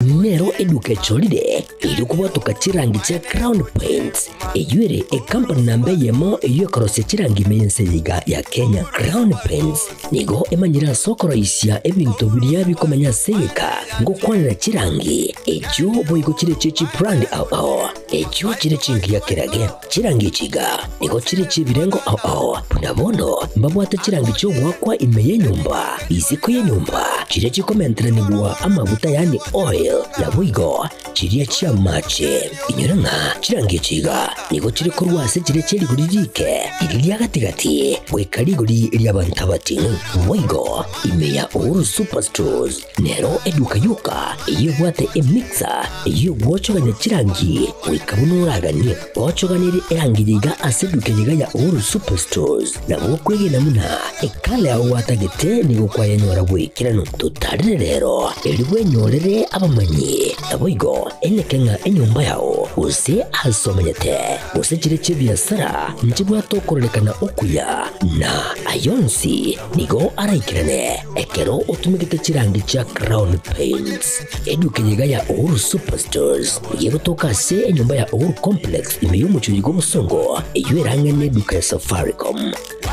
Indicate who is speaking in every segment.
Speaker 1: Nero eduka echorire erio kobwatoka chirangi chia Crown Paints, eyio ere ekampani namba eyemo eyio ekorosia chirangi ime y'ense eye iga ya Kenya. Crown Paints nigo emanyire ase okoroisia ebinto biria bikomenya ase egeka ngokwanera chirangi echio boigo chire chie chibrand ao ao echio chire chingiya kerage. Chirangi echi iga nigo chire chi'ebirengo ao ao, buna bono mbabwate chirangi chi'ogoakwa ime y'enyomba, isiko y'enyomba, chiria chikomenteranigwa amaguta yaani oil, naboigo chiria chi'amache. Inyora ng'a chirangi echi iga nigo chire korwa ase chiria chie rigori riike, riria ria gati-gati, goika rigori ri'abanto abating'u. Boigo ime ya Uhuru Superstores Nero eduka yoka eyio ebwate emixer eyio egwochogania chirangi goika buna oraganie. Ochoganerie erangi yiga ase eduka yiga ya Uhuru Superstores nabo okwegena buna ekala yao gwatagete nigo kwayenyora bw'ekeranu. Totarire rero erio bwenyorere abamanyi naboigo eneke ng'a enyomba yao gose ase omenyete gose chire chi'ebiasara nchibwate okororekana okuya na ayonsi nigo araikerane Ekero otumegete chirangi chia Crown Paints, eduka eye iga ya Uhuru Superstores nigo egotoka ase enyomba ya Uhuru Complex ime y'omochie oyo bw'obosongo eyio erang'e neduka ya Safaricom.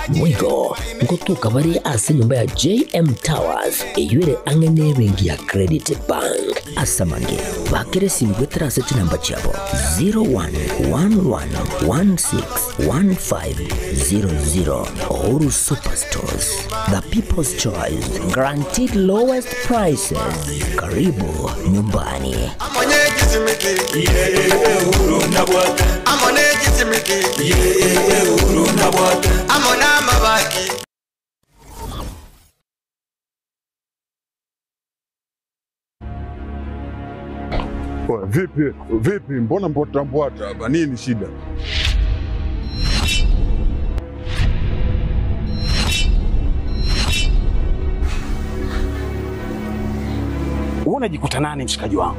Speaker 1: Boigo ngotoka bare ase enyomba ya JM Towers eyio ere ang'e nebenki ya Credit Bank. Ase amange, bakera esimi goetera ase chinamba chiabo 0111161500. Uhuru Superstores, the people's choice, guaranteed lowest prices. Karibu nyumbani.
Speaker 2: Oya, vipi vipi, mbona mbwata mbwata hapa? Nini shida?
Speaker 3: Wewe unajikuta nani mshikaji wangu?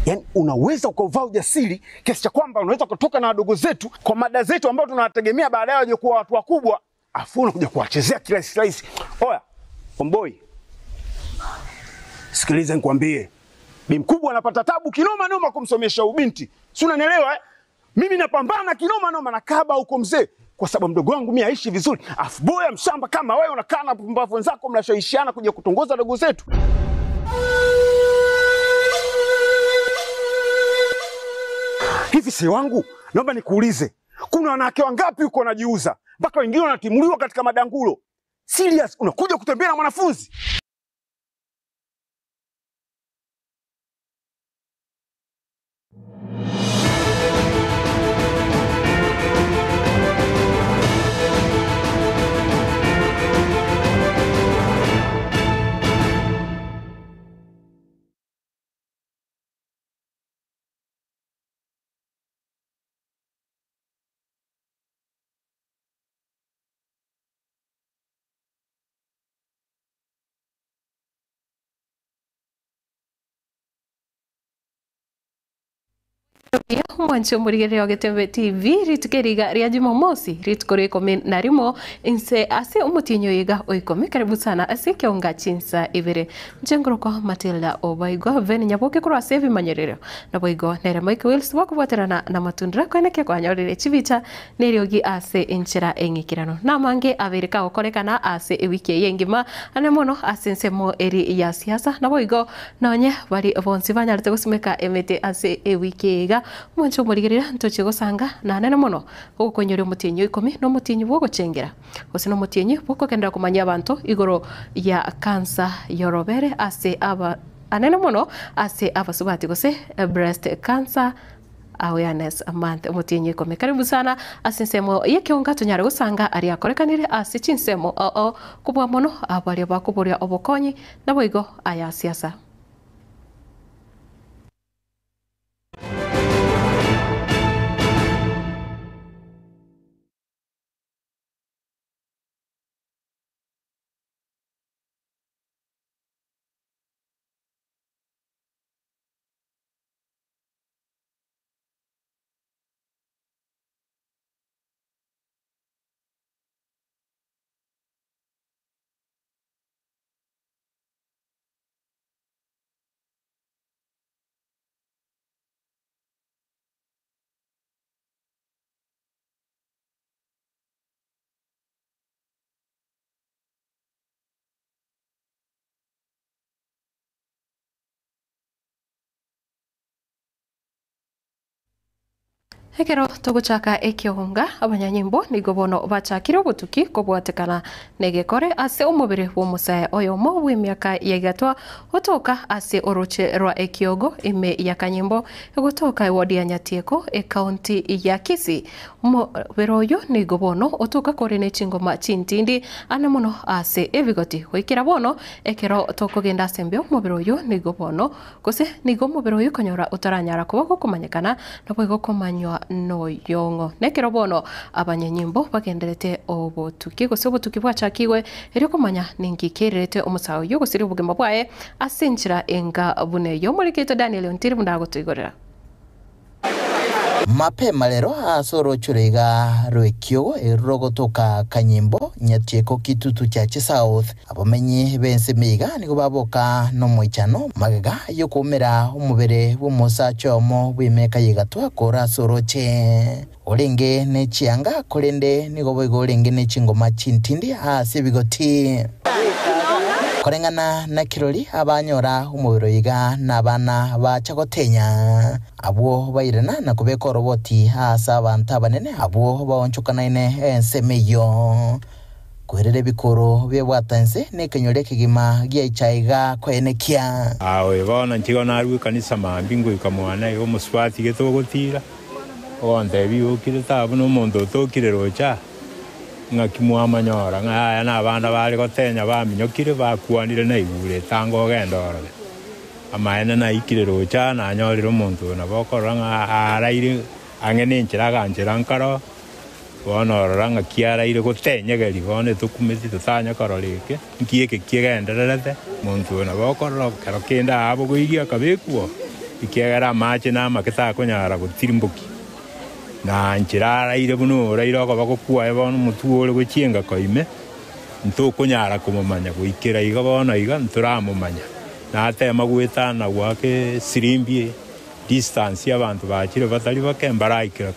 Speaker 3: Yaani unaweza ukauvaa ujasiri kiasi cha kwamba unaweza kutoka na wadogo zetu kwa mada zetu ambao tunawategemea baadaye waje kuwa watu wakubwa, afu unakuja kuwachezea kirahisi rahisi. Oya, omboi, sikiliza nikwambie, bi mkubwa anapata tabu kinoma noma kumsomesha ubinti, si unanielewa eh? Mimi napambana kinoma noma na kaba huko mzee, kwa sababu mdogo wangu mimi aishi vizuri, afu boya mshamba kama wewe unakaa na pumbavu wenzako mnashawishiana kuja kutongoza dogo zetu. Hivi si wangu, naomba nikuulize, kuna wanawake wangapi huko wanajiuza mpaka wengine wanatimuliwa katika madangulo? Serious, unakuja kutembea na mwanafunzi?
Speaker 4: Mwanche omorigereria o Getembe TV rituko eri iga ria Jumamosi rituko ria ikomi na rimo inse ase omotienyi oyo iga o ikomi karibu sana ase ekeonga chinsa ibere inche nkorokwa Matilda Obaigwa Ben Nyaboke korwa ase ebimanyererio naboigo nere Mike Wills bakobwaterana na Matundura koeneke kwanyorire chibicha na eriogi ase enchera eng'ikeranu namange abeire kagokorekana ase ewiki eye engima ane mono ase ensemo eri ya siasa naboigo nonye bari bonsi banyarete gosimeka emete ase ewiki eye iga Omonche omorigereria ntochie gosanga nanene mono ogokonyoria omotienyi o ikomi na omotienyi bw'ogochengera, gose nomotienyi bw'okogenderera komanyia abanto igoro ya kansa y'orobere ase aba anene mono ase abasubati gose breast cancer awareness month omotienyi o ikomi. Karibu sana ase ensemo y'ekeonga tonyare gosanga aria akorekanire ase chinsemo ao ao kobua mono abaria bakoboria obokonyi naboigo aya siasa. Ekero togochaka ekionga, abanyanyimbo nigo bono bachakire obotuki kobwatekana negekore ase omobere bw'omosae oyomo bw'emiaka ya igatwa gotoka ase oroche rwa Ekiogo ime ya Kanyimbo egotoka ewodi ya Nyatieko ekaunti ya Kisii. Omobere oyo nigo bono otoka kore ne chingoma chintindi ane mono ase ebigoti. Goikera bono ekero tokogenda ase embeo omobere oyo nigo bono Gose nigo omobere oyo okonyora otaranyara koba gokomanyekana, naboigo komanywa noyong'o. Nekero bono abanyenyimbo bagenderete obotuki, gose obotuki bwachakigwe, erio komanya ninki kererete omosae oyio gosiria obogima bwaye ase enchera enga buna eyio. Omoriki oito Daniel Ontiri buna agotoigorera.
Speaker 5: Mapema rero ase orooche roiga rw'ekiogo eru rogotoka Kanyimbo, Nyatieko, Kitutu Chache South, abamenyi b'ensemo iga nigo baboka nomoichano magega y'okoumera omobere bw'omosacha oyomo bw'emeka y'egatwa kore ase orooche orenge ne chianga korende nigo boigo orenge ne chingoma chintindi ase ebigoti. Koreng'ana na kirori abanyora omobere oyo iga nabana bacha gotenya, abwo bairana na kobeka oroboti aase abanto abanene abwo baonchokanaine ensemo eyio. Kwerera ebikoro biebwata ense na ekenyoro ekegima giaicha iga koenekia.
Speaker 6: Aye bono nchigo narue ekanisa mambia ngoika mwane iga omosubati gete ogotira, ogontebia iga okire taba buna omonto otokire roche aa. Ng'aki mwamonyora ng'a aya nabana bare gotenya baminyokire bakwanire naigure etango ogende orore. Amaene naikire roche aa nanyorire omonto oyo nabo okorora ng'a aaraire ang'e nenchera aganchera nkaroo, bono orora ng'aki araire gotenyegeria bono etokumeti totanya korora eke, nki eke kiegendererete, omonto oyo nabo okorora ekero kende aabogoirie akabekwa oo, ekiagera amache namake takonyara gotirimbokia. Na nchera araire buna oraire okoboko kwaye bono omotwe ore gochia engako ime, ntokonyara komomanya goikera iga bono iga ntoramomanya. Natema goetana goaka esirimbi distance abanto bachire batari bake mbaraikera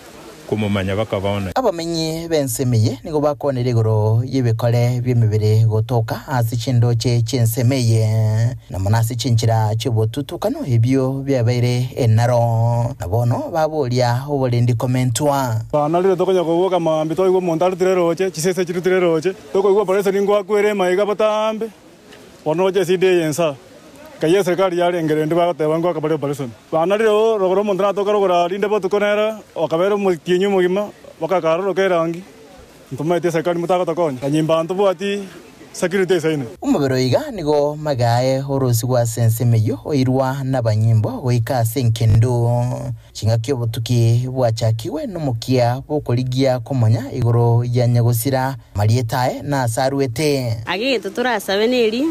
Speaker 6: komomanya baka bono.
Speaker 5: Abamenyi b'ensemo eye nigo bakwanire igoro y'ebikore bi'emebere gotoka ase chindoche chi'ensemo eye, na mono ase chinchera chi'obotutukano ebio biabeire enaro, na bono baboria oborendi komentwa.
Speaker 7: Twanarire tokonya koboka mambia twaigwa omonto arutire roche, chisese chirutire roche, tokoigwa operation ngoakwere emaiga botambe, bono roche esida eye ensa. Nkai eserikari yarenge rende bagoteba ngoaka bare operation. Banarire oo rogoro omonto natoka rogoro aa rinde botuko nere okabera omotienyi omogima, bakakaroroka erangi. Ntomaeti eserikari motagotokonya, kanyimba ntobwati security esaine.
Speaker 5: Omobere oiga nigo magae orosigwe ase ensemo eyio oirwa nabanyimbo goika ase engendu. Chingaki obotuki bwachakigwe nomokia bw'okorigia komonya igoro ya nyagosira, amarieta aye na ase arwete.
Speaker 8: Ake egento torasabe neri,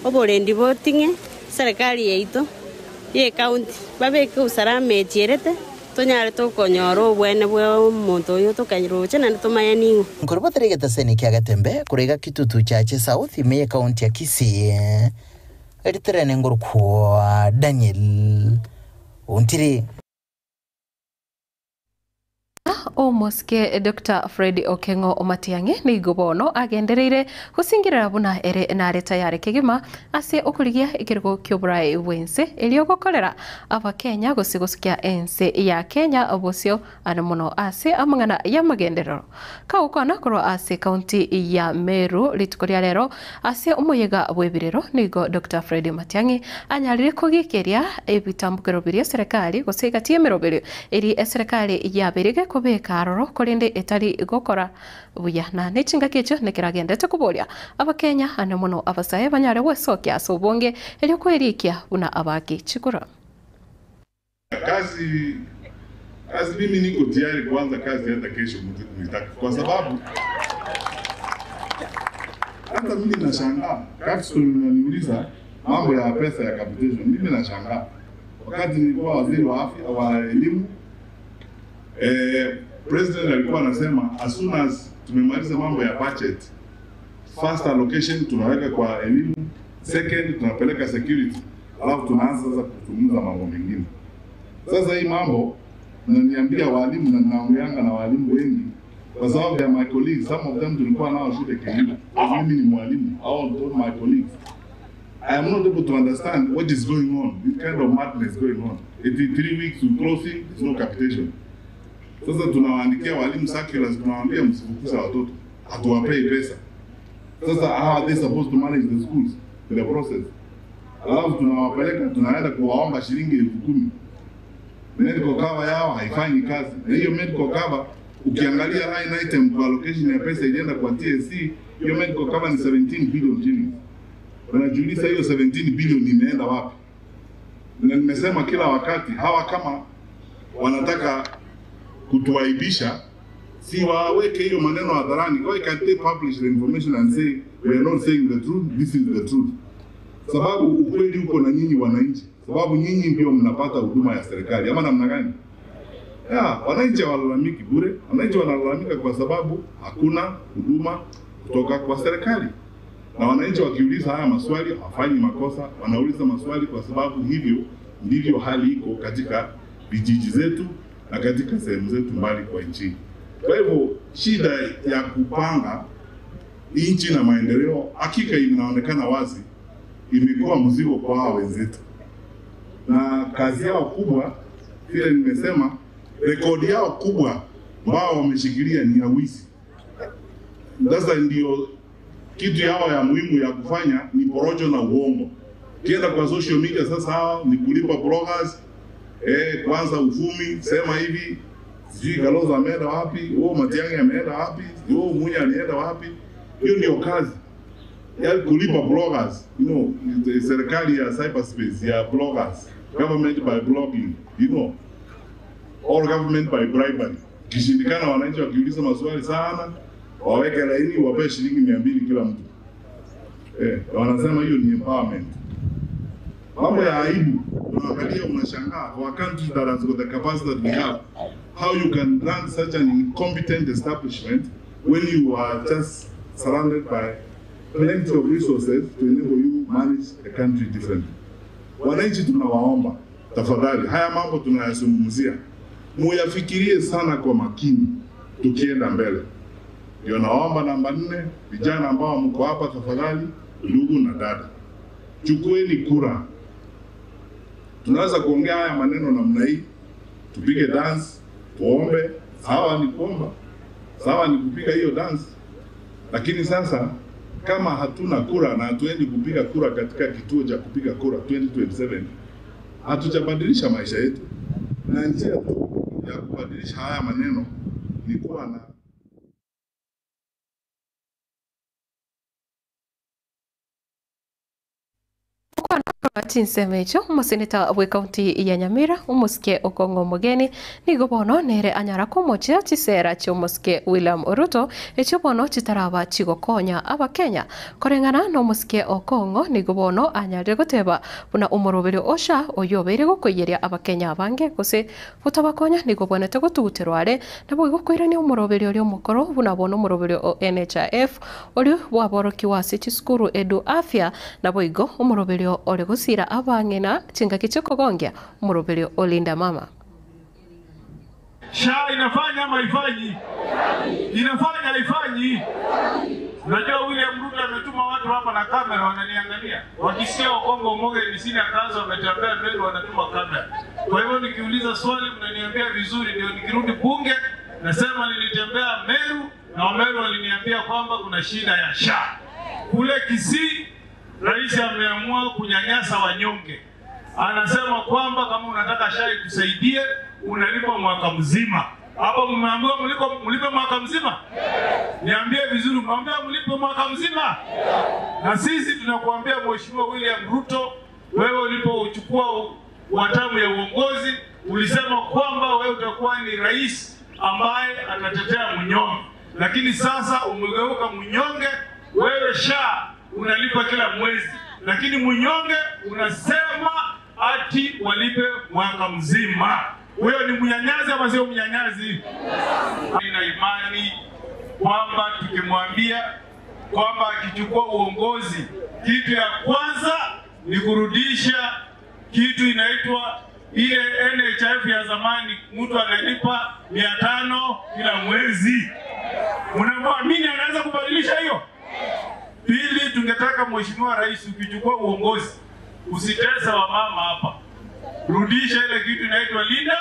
Speaker 8: oborendi boting'e serikali yaito y'ecounty, babeke usalama echierete. Tonyare tokonyora obwene bw'omonto oyo tokaroche naende tomanye ning'o.
Speaker 5: Nkorobotera egetaseni kia Getembe korwa iga Kitutu Chache South ime y'ekaunti ya Kisii, riterene ngorokwa Daniel Ontiri.
Speaker 4: Omosike Doctor Fred Okeng'o Matiang'i nigo bono agendereire gosingerera buna ere nare tayari kegima ase okorigia ekerogo ki'oboraai bw'ense erio gokorera Abakenya gose gosukia ense ya Kenya bosio are mono ase amang'ana y'amagenderero. Kagokwana korwa ase county ya Meru rituko ria rero ase omoyega bw'ebirero nigo Doctor Fred Matiang'i anyarire kogikeria ebitambukero biria eserekari gose egati y'emeroberio eri eserekari yabeire gekobeka aroro korende etari gokora buya na nechingaki echio nekero agenderete koboria Abakenya ane mono abasae banyare gwesokia ase obonge erio kwerikia buna abaaki chikura.
Speaker 2: Kazi kazi mimi niko tayari kuanza kazi hata kesho mkitaka, kwa sababu hata mimi nashangaa Capstone unaniuliza mambo ya pesa ya capitation. Mimi nashangaa wakati nilikuwa waziri wa afya wa elimu president alikuwa anasema as soon as tumemaliza mambo ya budget, first allocation tunaweka kwa elimu, second tunapeleka security, alafu tunaanza sasa kuzungumza mambo mengine. Sasa hii mambo naniambia walimu na naongeanga na walimu wengi kwa sababu ya my colleagues, some of them tulikuwa nao shule Kenya. Mimi ni mwalimu, all my colleagues. I am not able to understand what is going on, this kind of madness going on. 83 weeks to closing, there's no capitation. Sasa tunawaandikia walimu circulars, tunawaambia msifukuze watoto, hatuwapei pesa. Sasa how are they supposed to manage the schools in the process? Alafu tunawapeleka tunaenda kuwaomba shilingi 10,000. Medical cover yao haifanyi kazi, na hiyo medical cover ukiangalia line item kwa allocation ya pesa ilienda kwa TSC, hiyo medical cover ni 17 billion shillings. Unajiuliza hiyo 17 billion imeenda wapi? Na nimesema kila wakati hawa kama wanataka kutuaibisha, si waweke hiyo maneno hadharani. Why can't they publish the information and say we are not saying the truth, this is the truth? Sababu ukweli uko na nyinyi wananchi, sababu nyinyi ndio mnapata huduma ya serikali, ama namna gani? Ya, wananchi hawalalamiki bure, wananchi wanalalamika kwa sababu hakuna huduma kutoka kwa serikali. Na wananchi wakiuliza haya maswali hawafanyi makosa, wanauliza maswali kwa sababu hivyo ndivyo hali iko katika vijiji zetu na katika sehemu zetu mbali kwa nchini. Kwa hivyo shida ya kupanga nchi na maendeleo hakika inaonekana wazi, imekuwa mzigo kwa hawa wenzetu, na kazi yao kubwa, vile nimesema, rekodi yao kubwa ambao wameshikilia ni ya wizi. Sasa ndio kitu yao ya muhimu ya kufanya ni porojo na uongo. Ukienda kwa social media sasa, hawa ni kulipa bloggers kwanza uvumi, sema hivi, sijui Kalonzo ameenda wapi, huo Matiang'i ameenda wapi, huo Munya alienda wapi. Hiyo ndio kazi ya kulipa bloggers, you know, serikali ya cyberspace ya bloggers, government by blogging, you know, or government by bribery. Kishindikana, wananchi wakiuliza maswali sana, waweke laini, wape shilingi 200 kila mtu. Wanasema hiyo ni empowerment. Mambo ya aibu, unaangalia unashangaa, for a country that has got the capacity that we have, how you can run such an incompetent establishment when you are just surrounded by plenty of resources to enable you manage the country differently. Wananchi tunawaomba tafadhali, haya mambo tunayazungumzia muyafikirie sana kwa makini tukienda mbele. Ndio naomba namba 4, vijana ambao mko hapa tafadhali, ndugu na dada, chukueni kura. Tunaweza kuongea haya maneno namna hii, tupige dance, tuombe, sawa ni kuomba, sawa ni kupiga hiyo dance, lakini sasa kama hatuna kura na hatuendi kupiga kura katika kituo cha kupiga kura 2027, hatujabadilisha maisha yetu. Na njia tu ya kubadilisha haya maneno ni kuwa na
Speaker 4: Chinsemo echo omoseneta bwe kaunti ya Nyamira omosike Okong'o Omogeni nigo bono nere anyara komochia chisera chia omosike William Ruto echio bono chitaraba chigokonya abakenya koreng'ana na omosike Okong'o nigo bono anyarire goteba buna omoroberi osha oyo obeire gokoiyeria abakenya abange gose gotabakonya nigo bwanete gotuguterwa are nabo igokoirania omoroberi oria omokoro buna bono omoroberi o NHIF orio bwaborokiwa ase chisukuru edu afya nabo igo omoroberi ore gosira abang'ina chingaki chikogongia omoroberi olinda mama.
Speaker 9: SHA inafanya ama haifanyi? Inafanya haifanyi? Unajua William Ruto ametuma watu hapa na kamera wananiangalia. Wakisikia Okong'o Omogeni sina kazi wametembea mbele wanatuma kamera. Kwa hivyo nikiuliza swali mnaniambia vizuri, ndio nikirudi bunge nasema nilitembea Meru na Wameru waliniambia kwamba kuna shida ya SHA. Kule Kisii rais ameamua kunyanyasa wanyonge. Anasema kwamba kama unataka SHA ikusaidie unalipa mwaka mzima. Hapo mmeambiwa mlipe mwaka mzima? Niambie vizuri, mmeambiwa mlipe mwaka mzima? Na sisi tunakuambia Mheshimiwa William Ruto, wewe ulipochukua watamu ya uongozi ulisema kwamba wewe utakuwa ni rais ambaye atatetea mnyonge, lakini sasa umegeuka mnyonge. Wewe SHA unalipa kila mwezi, lakini mnyonge unasema ati walipe mwaka mzima. Huyo ni mnyanyazi ama sio mnyanyazi? Nina imani kwamba tukimwambia kwamba akichukua uongozi, kitu ya kwanza ni kurudisha kitu inaitwa ile NHIF ya zamani, mtu analipa 500 kila mwezi. Mnamwamini anaweza kubadilisha hiyo? Pili, tungetaka Mheshimiwa Rais, ukichukua uongozi usitese wamama hapa, rudisha ile kitu inaitwa linda.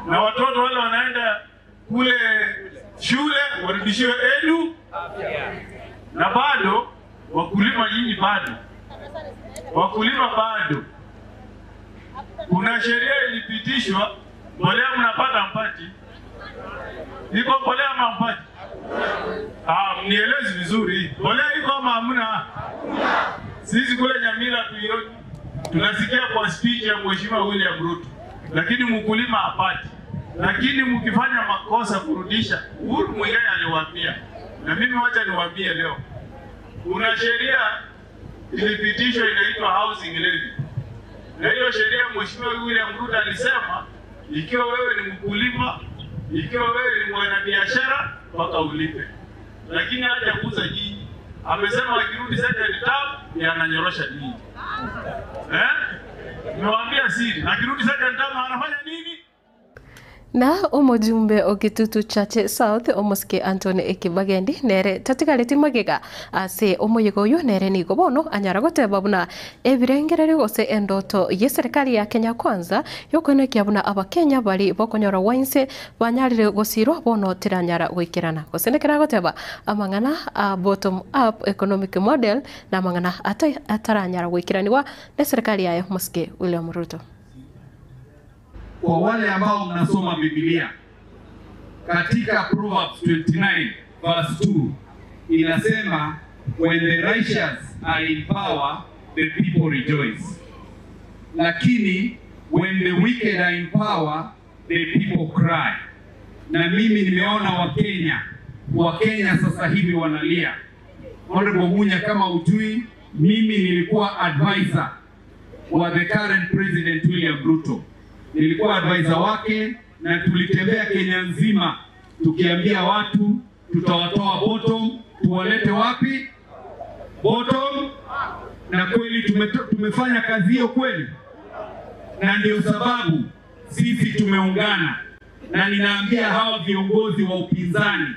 Speaker 9: Na watoto wale wanaenda kule shule warudishiwe edu, na bado wakulima nyinyi, bado wakulima bado, kuna sheria ilipitishwa, mbolea mnapata mpati, iko mbolea ama mpati? Ah, mnielezi vizuri, mbolea iko ama hamna? Sisi kule Nyamira tuioni, tunasikia kwa speech ya Mheshimiwa William Ruto, lakini mkulima hapati. Lakini mkifanya makosa kurudisha, Uhuru Muigai aliwaambia, na mimi wacha niwaambie leo, kuna sheria ilipitishwa inaitwa housing levy, na hiyo sheria Mheshimiwa William Ruto alisema ikiwa wewe ni mkulima, ikiwa wewe ni mwanabiashara, mpaka ulipe, lakini hajaguza nyinyi. Amesema akirudi second term ni ananyorosha nyinyi. Eh? Nimewaambia siri, akirudi second term anafanya nini?
Speaker 4: Na omojumbe o Kitutu Chache South omosike Anthony Ekibagendi nere tatigareti magega ase omoyega oyo nere nigo bono anyara goteba buna ebirengererio gose endoto ye serikali ya Kenya Kwanza yokoenekia buna abakenya bari bokonyora wainse banyarire gosirwa bono tiranyara goikerana gose nekera goteba amang'ana a bottom up economic model na amang'ana ataranyara goikeraniwa ne serikali yaye omosike William Ruto.
Speaker 9: Kwa wale ambao mnasoma Biblia katika Proverbs 29 verse 2 inasema when the righteous are in power the people rejoice, lakini when the wicked are in power the people cry. Na mimi nimeona Wakenya, Wakenya sasa hivi wanalia. Honorable Munya, kama ujui, mimi nilikuwa advisor wa the current president William Ruto, nilikuwa advisor wake na tulitembea Kenya nzima tukiambia watu tutawatoa bottom tuwalete wapi? Bottom. Na kweli tumefanya kazi hiyo kweli, na ndio sababu sisi tumeungana, na ninaambia hawa viongozi wa upinzani,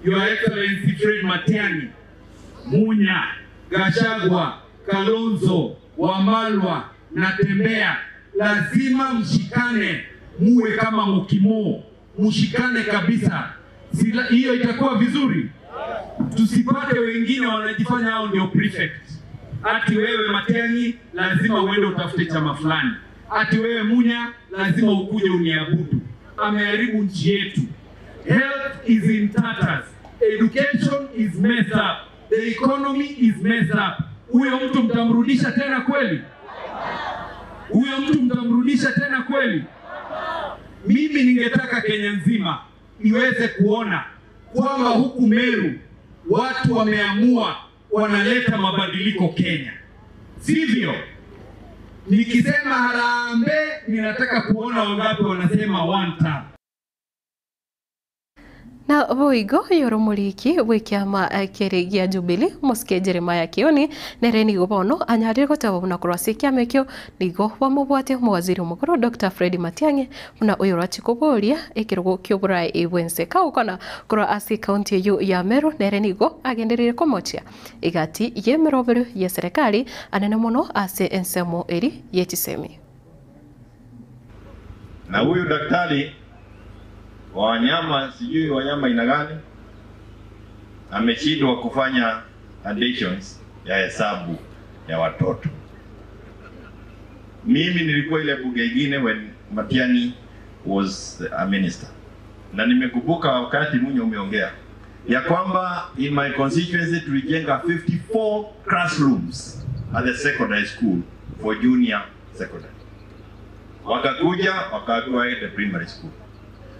Speaker 9: Your Excellency Fred Matiang'i, Munya, Gachagua, Kalonzo, Wamalwa na Tembea, lazima mshikane, muwe kama mukimo, mshikane kabisa. Sila, hiyo itakuwa vizuri, tusipate wengine wanajifanya hao ndio prefect. Ati wewe Matiang'i lazima uende utafute chama fulani, ati wewe Munya lazima ukuje uniabudu. Ameharibu nchi yetu. Health is in tatters, education is messed up, the economy is messed up. Huyo mtu mtamrudisha tena kweli? Huyo mtu mtamrudisha tena kweli? Mimi ningetaka Kenya nzima iweze kuona kwamba huku Meru watu wameamua wanaleta mabadiliko Kenya, sivyo? Nikisema harambee, ninataka kuona wangapi wanasema one term.
Speaker 4: Na boigo yoro muriki bw'ikiama kiri gia Jubilee Mosike Jeremiah Kioni nere nigo bono anyarire goteba buna korwa ase ekiama ekio nigo bamobwate omowaziri omokoro Dr. Fred Matiang'i buna oyo orachi koboria ekerogo kia oborai bwense kagokona korwa ase ekaunti eywo ya Meru nere nigo agendereire komochia egati ya emerobero ya serikali anene mono ase ensemo eri ya chisemi.
Speaker 10: Na huyu daktari wa wanyama, sijui wanyama aina gani, ameshindwa kufanya additions ya hesabu ya watoto. Mimi nilikuwa ile bunge ingine when Matiang'i was a minister, na nimekumbuka wakati Munya umeongea ya kwamba in my constituency tulijenga 54 classrooms at the secondary school for junior secondary. Wakakuja wakaambiwa waende primary school.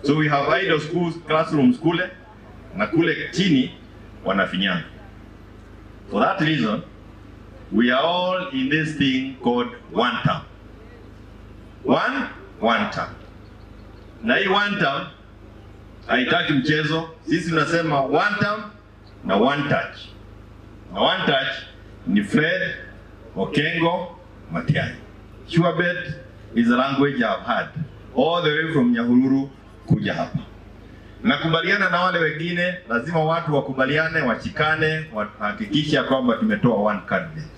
Speaker 10: So we have idle schools, classrooms kule na kule chini wanafinyanga. For that reason, we are all in this thing called one term. One term. Na hii one term haitaki mchezo. Sisi tunasema one term na one touch. Na one touch ni Fred Okengo Matiang'i. Sure bet is a language I've had all the way from Nyahururu kuja hapa. Nakubaliana na wale wengine, lazima watu wakubaliane, washikane, wahakikishe kwamba tumetoa one candidate.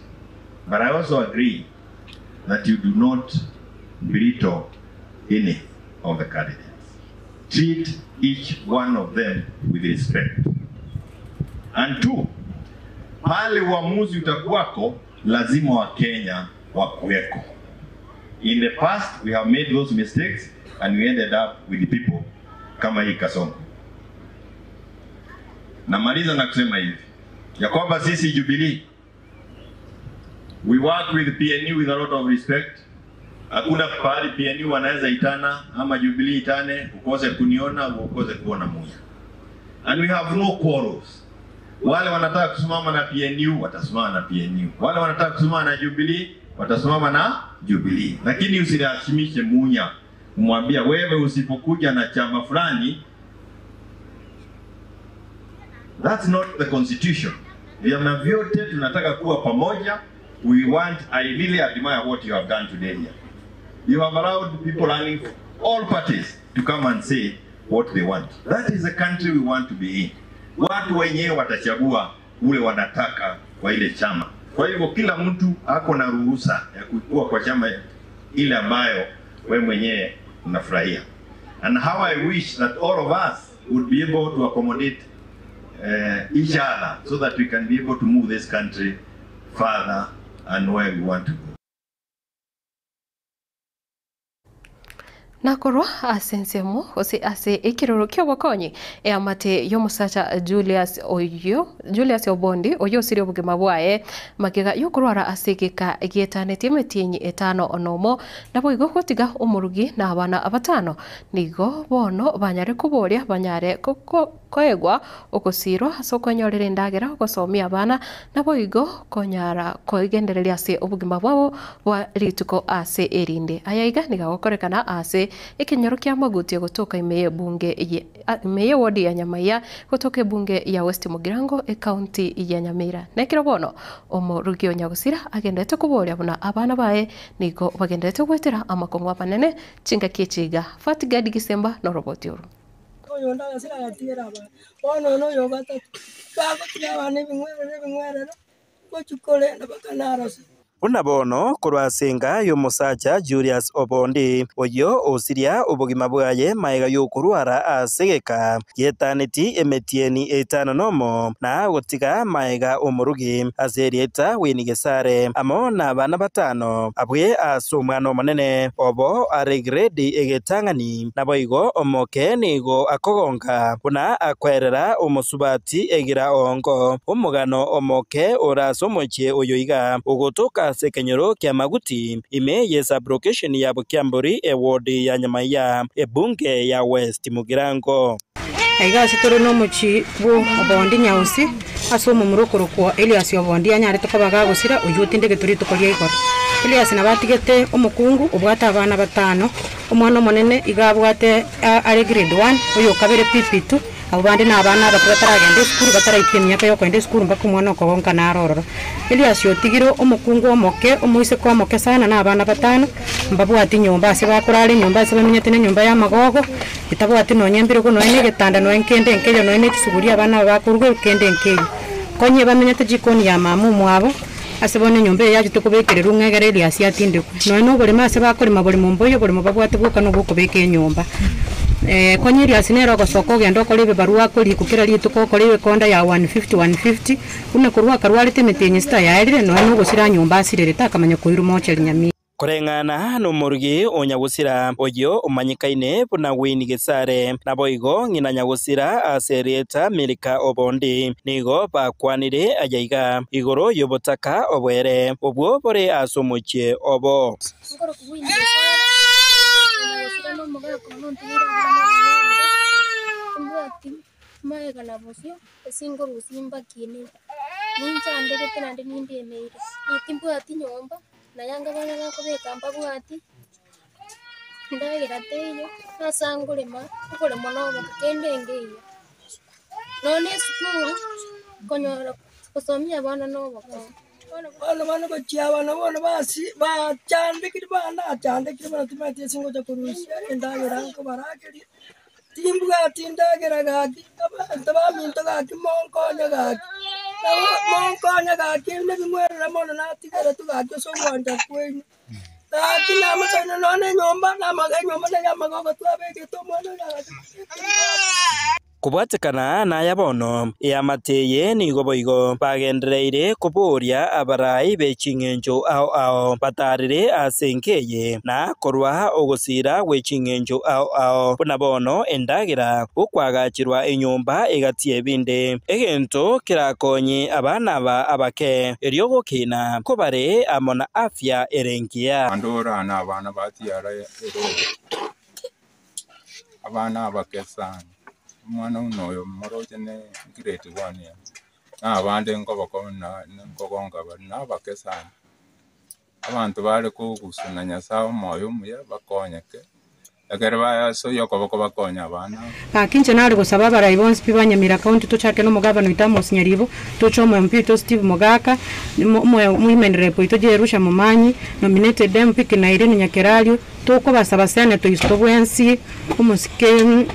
Speaker 10: But I also agree that you do not belittle any. of the candidates. Treat each one of them with respect. And two, pale uamuzi utakuwako, lazima Wakenya wakuweko. In the past we have made those mistakes and we ended up with the people kama hii Kasongo. Namaliza na kusema hivi ya kwamba sisi Jubilee we work with PNU with a lot of respect. Hakuna pahali PNU wanaweza itana ama Jubilee itane ukose kuniona ukose kuona Muya, and we have no quarrels. Wale wanataka kusimama na PNU watasimama na PNU, wale wanataka kusimama na Jubilee watasimama na Jubilee, lakini usilazimishe Munya kumwambia wewe usipokuja na chama fulani. That's not the constitution. Vyama vyote tunataka kuwa pamoja. We want, I really admire what you have done today here. You have allowed people running all parties to come and say what they want. That is the country we want to be in. Watu wenyewe watachagua ule wanataka kwa ile chama. Kwa hivyo kila mtu ako na ruhusa ya kukua kwa chama ile ambayo we mwenyewe unafurahia. And how I wish that all of us would be able to accommodate each other so that we can be able to move this country further and where we want to go.
Speaker 4: Nakorwa ase ensemo gose ase ekeroro kia obokonyi eamate y'omosacha Julius oyo Julius Obondi oyo osire obogima bwaye magega yokorwara ase egeka gietanetie emetienyi etano onomo nabo igo gotiga omorugi na abana abatano nigo bono banyare koboria banyare koegwa ogosirwa ase okonyorera endagera ogosomia abana nabo igo konyara koigendereria ase obogima bwabo bwa rituko ase erinde aya iga niga gokorekana ase ekenyoro kia maguti gotoka ime bunge ime wodi ya Nyamaiya gotoka ebunge ya West Mugirango ekaunti ya Nyamira nekero bono omorugi o Nyagusira agendete koboria buna abana baye nigo bagendete gwetera amakong'u abanene chingaki echiga Fatigadi Gisemba noroboti oru.
Speaker 11: Buna bono korwasenga y'omosacha Julius Obondi oyo osiria obogima bwaye maega yokorwara asegeka yetaneti emetieni etano nomo na gotiga maega omorugi ase erieta Winnie Gesare amo na abana batano abwe ase omwana omonene obo are grade egetang'ani nabo igo omoke nigo akogonka buna akwerera omosubati egira ongo omogano omoke orase omochie oyo iga ogotoka ase ekenyoro kia Maguti ime ye sublocation ya Bukiamburi eward ya Nyamaiya ebunge ya West Mugirango.
Speaker 12: Aiga ase tore nomochi bwo Obondi Nyausi ase omomurokoro kwa Elias Obondi anyarete kobaga gosira oyu otindege turi tukoria igoro. Elias nabatigete omokungu obwate abana batano omwana omonene iga abwate are grade 1 oyo kabere PP2 abo bande na abana abato bataragenda esukuru bataraikia emiaka yokoenda esukuru mpaka omwana okogonka narororo. Elias otigire omokungu omoke omoiseke omoke sana na abana batano mbabwati nyomba ase bakorara enyomba ase bamenyete na enyomba ya amagogo etabwati nonya embirogo nonya na egetanda nonya nkende nkeyo nonya na echisuguri abana aba bakoruga kende nkeyo. Konye bamenyete jikoni ya mama omwabo ase bono enyomba eye yachete kobekererwa ng'egere Elias atindekwe nonya na oboremo ase bakorema boremo mboyo oboremo babwate bwoka na obwokobeka enyomba. Konye Elias nero ogosoka ogenda okora ebibarua akorikwa kera rituko okora ebikonda ya 150 150 buna korwa akarwarete emetienyi sita yaerire nonya na ogosira nyomba asirerete akamanya koirwa mochari Nyamira.
Speaker 11: Koreng'ana n'omorugi o Nyagusira oyo omanyikaine buna Winnie Gesare nabo igo ng'ina Nyagusira ase erieta Milika Obondi nigo bakwanire ayaiga igoro y'obotaka obwere obwo bore ase omochie obo.
Speaker 13: Nayanga bana bakobeka mbabwati ndagira teyo asangurema okorema noboka kende engeyo none esukuru konyora gosomia abana noboka
Speaker 14: Bono bana gochia abana bono basi bachandekire bana achandekire bono timanyeti ase ngocha korusia endagera nkobarageria timbwati ndagera gaki abanto baminto gaki monkonya gaki nabo monkonya gaki nebing'werera mono natigere tugaki ase obwancha kwaino. Gaki namosaine nonya na enyomba, na amaga enyomba nere amagogo twabegete omwana oyo agacha kobeka.
Speaker 11: Kobwatekana naya bono, eamate eye nigo boigo bagendereire koboria abarai be ching'encho ao ao batarire ase enka eye, na korwa ogosira gwe ching'encho ao ao, buna bono endagera, okoagachirwa enyomba egati y'ebinde, egento kerakonye abana aba abake, erio gokina kobare amo na afya ere engiya.
Speaker 15: Andora na abana batiara erooro, abana abake sana. Omwana buna oyo moroche ne grade one ere, na abande nkoboko na nkogonka bare na abake sana. Abanto bare kogusuna Nyasaye omoyo omuya bakonyeke, ekero basoyia okoboko bakonye abana aba.
Speaker 12: Gaki inche nare gosaba abarai bonsi pi ba Nyamira County tochake nomogavana oito Amos Nyaribo, toche omo MP oito Steve Mogaka, omo Women Rep oito Jerusha Momanyi, nominated MP kina Irene Nyakerario, Tokobasaba senator oito bwensi, omosike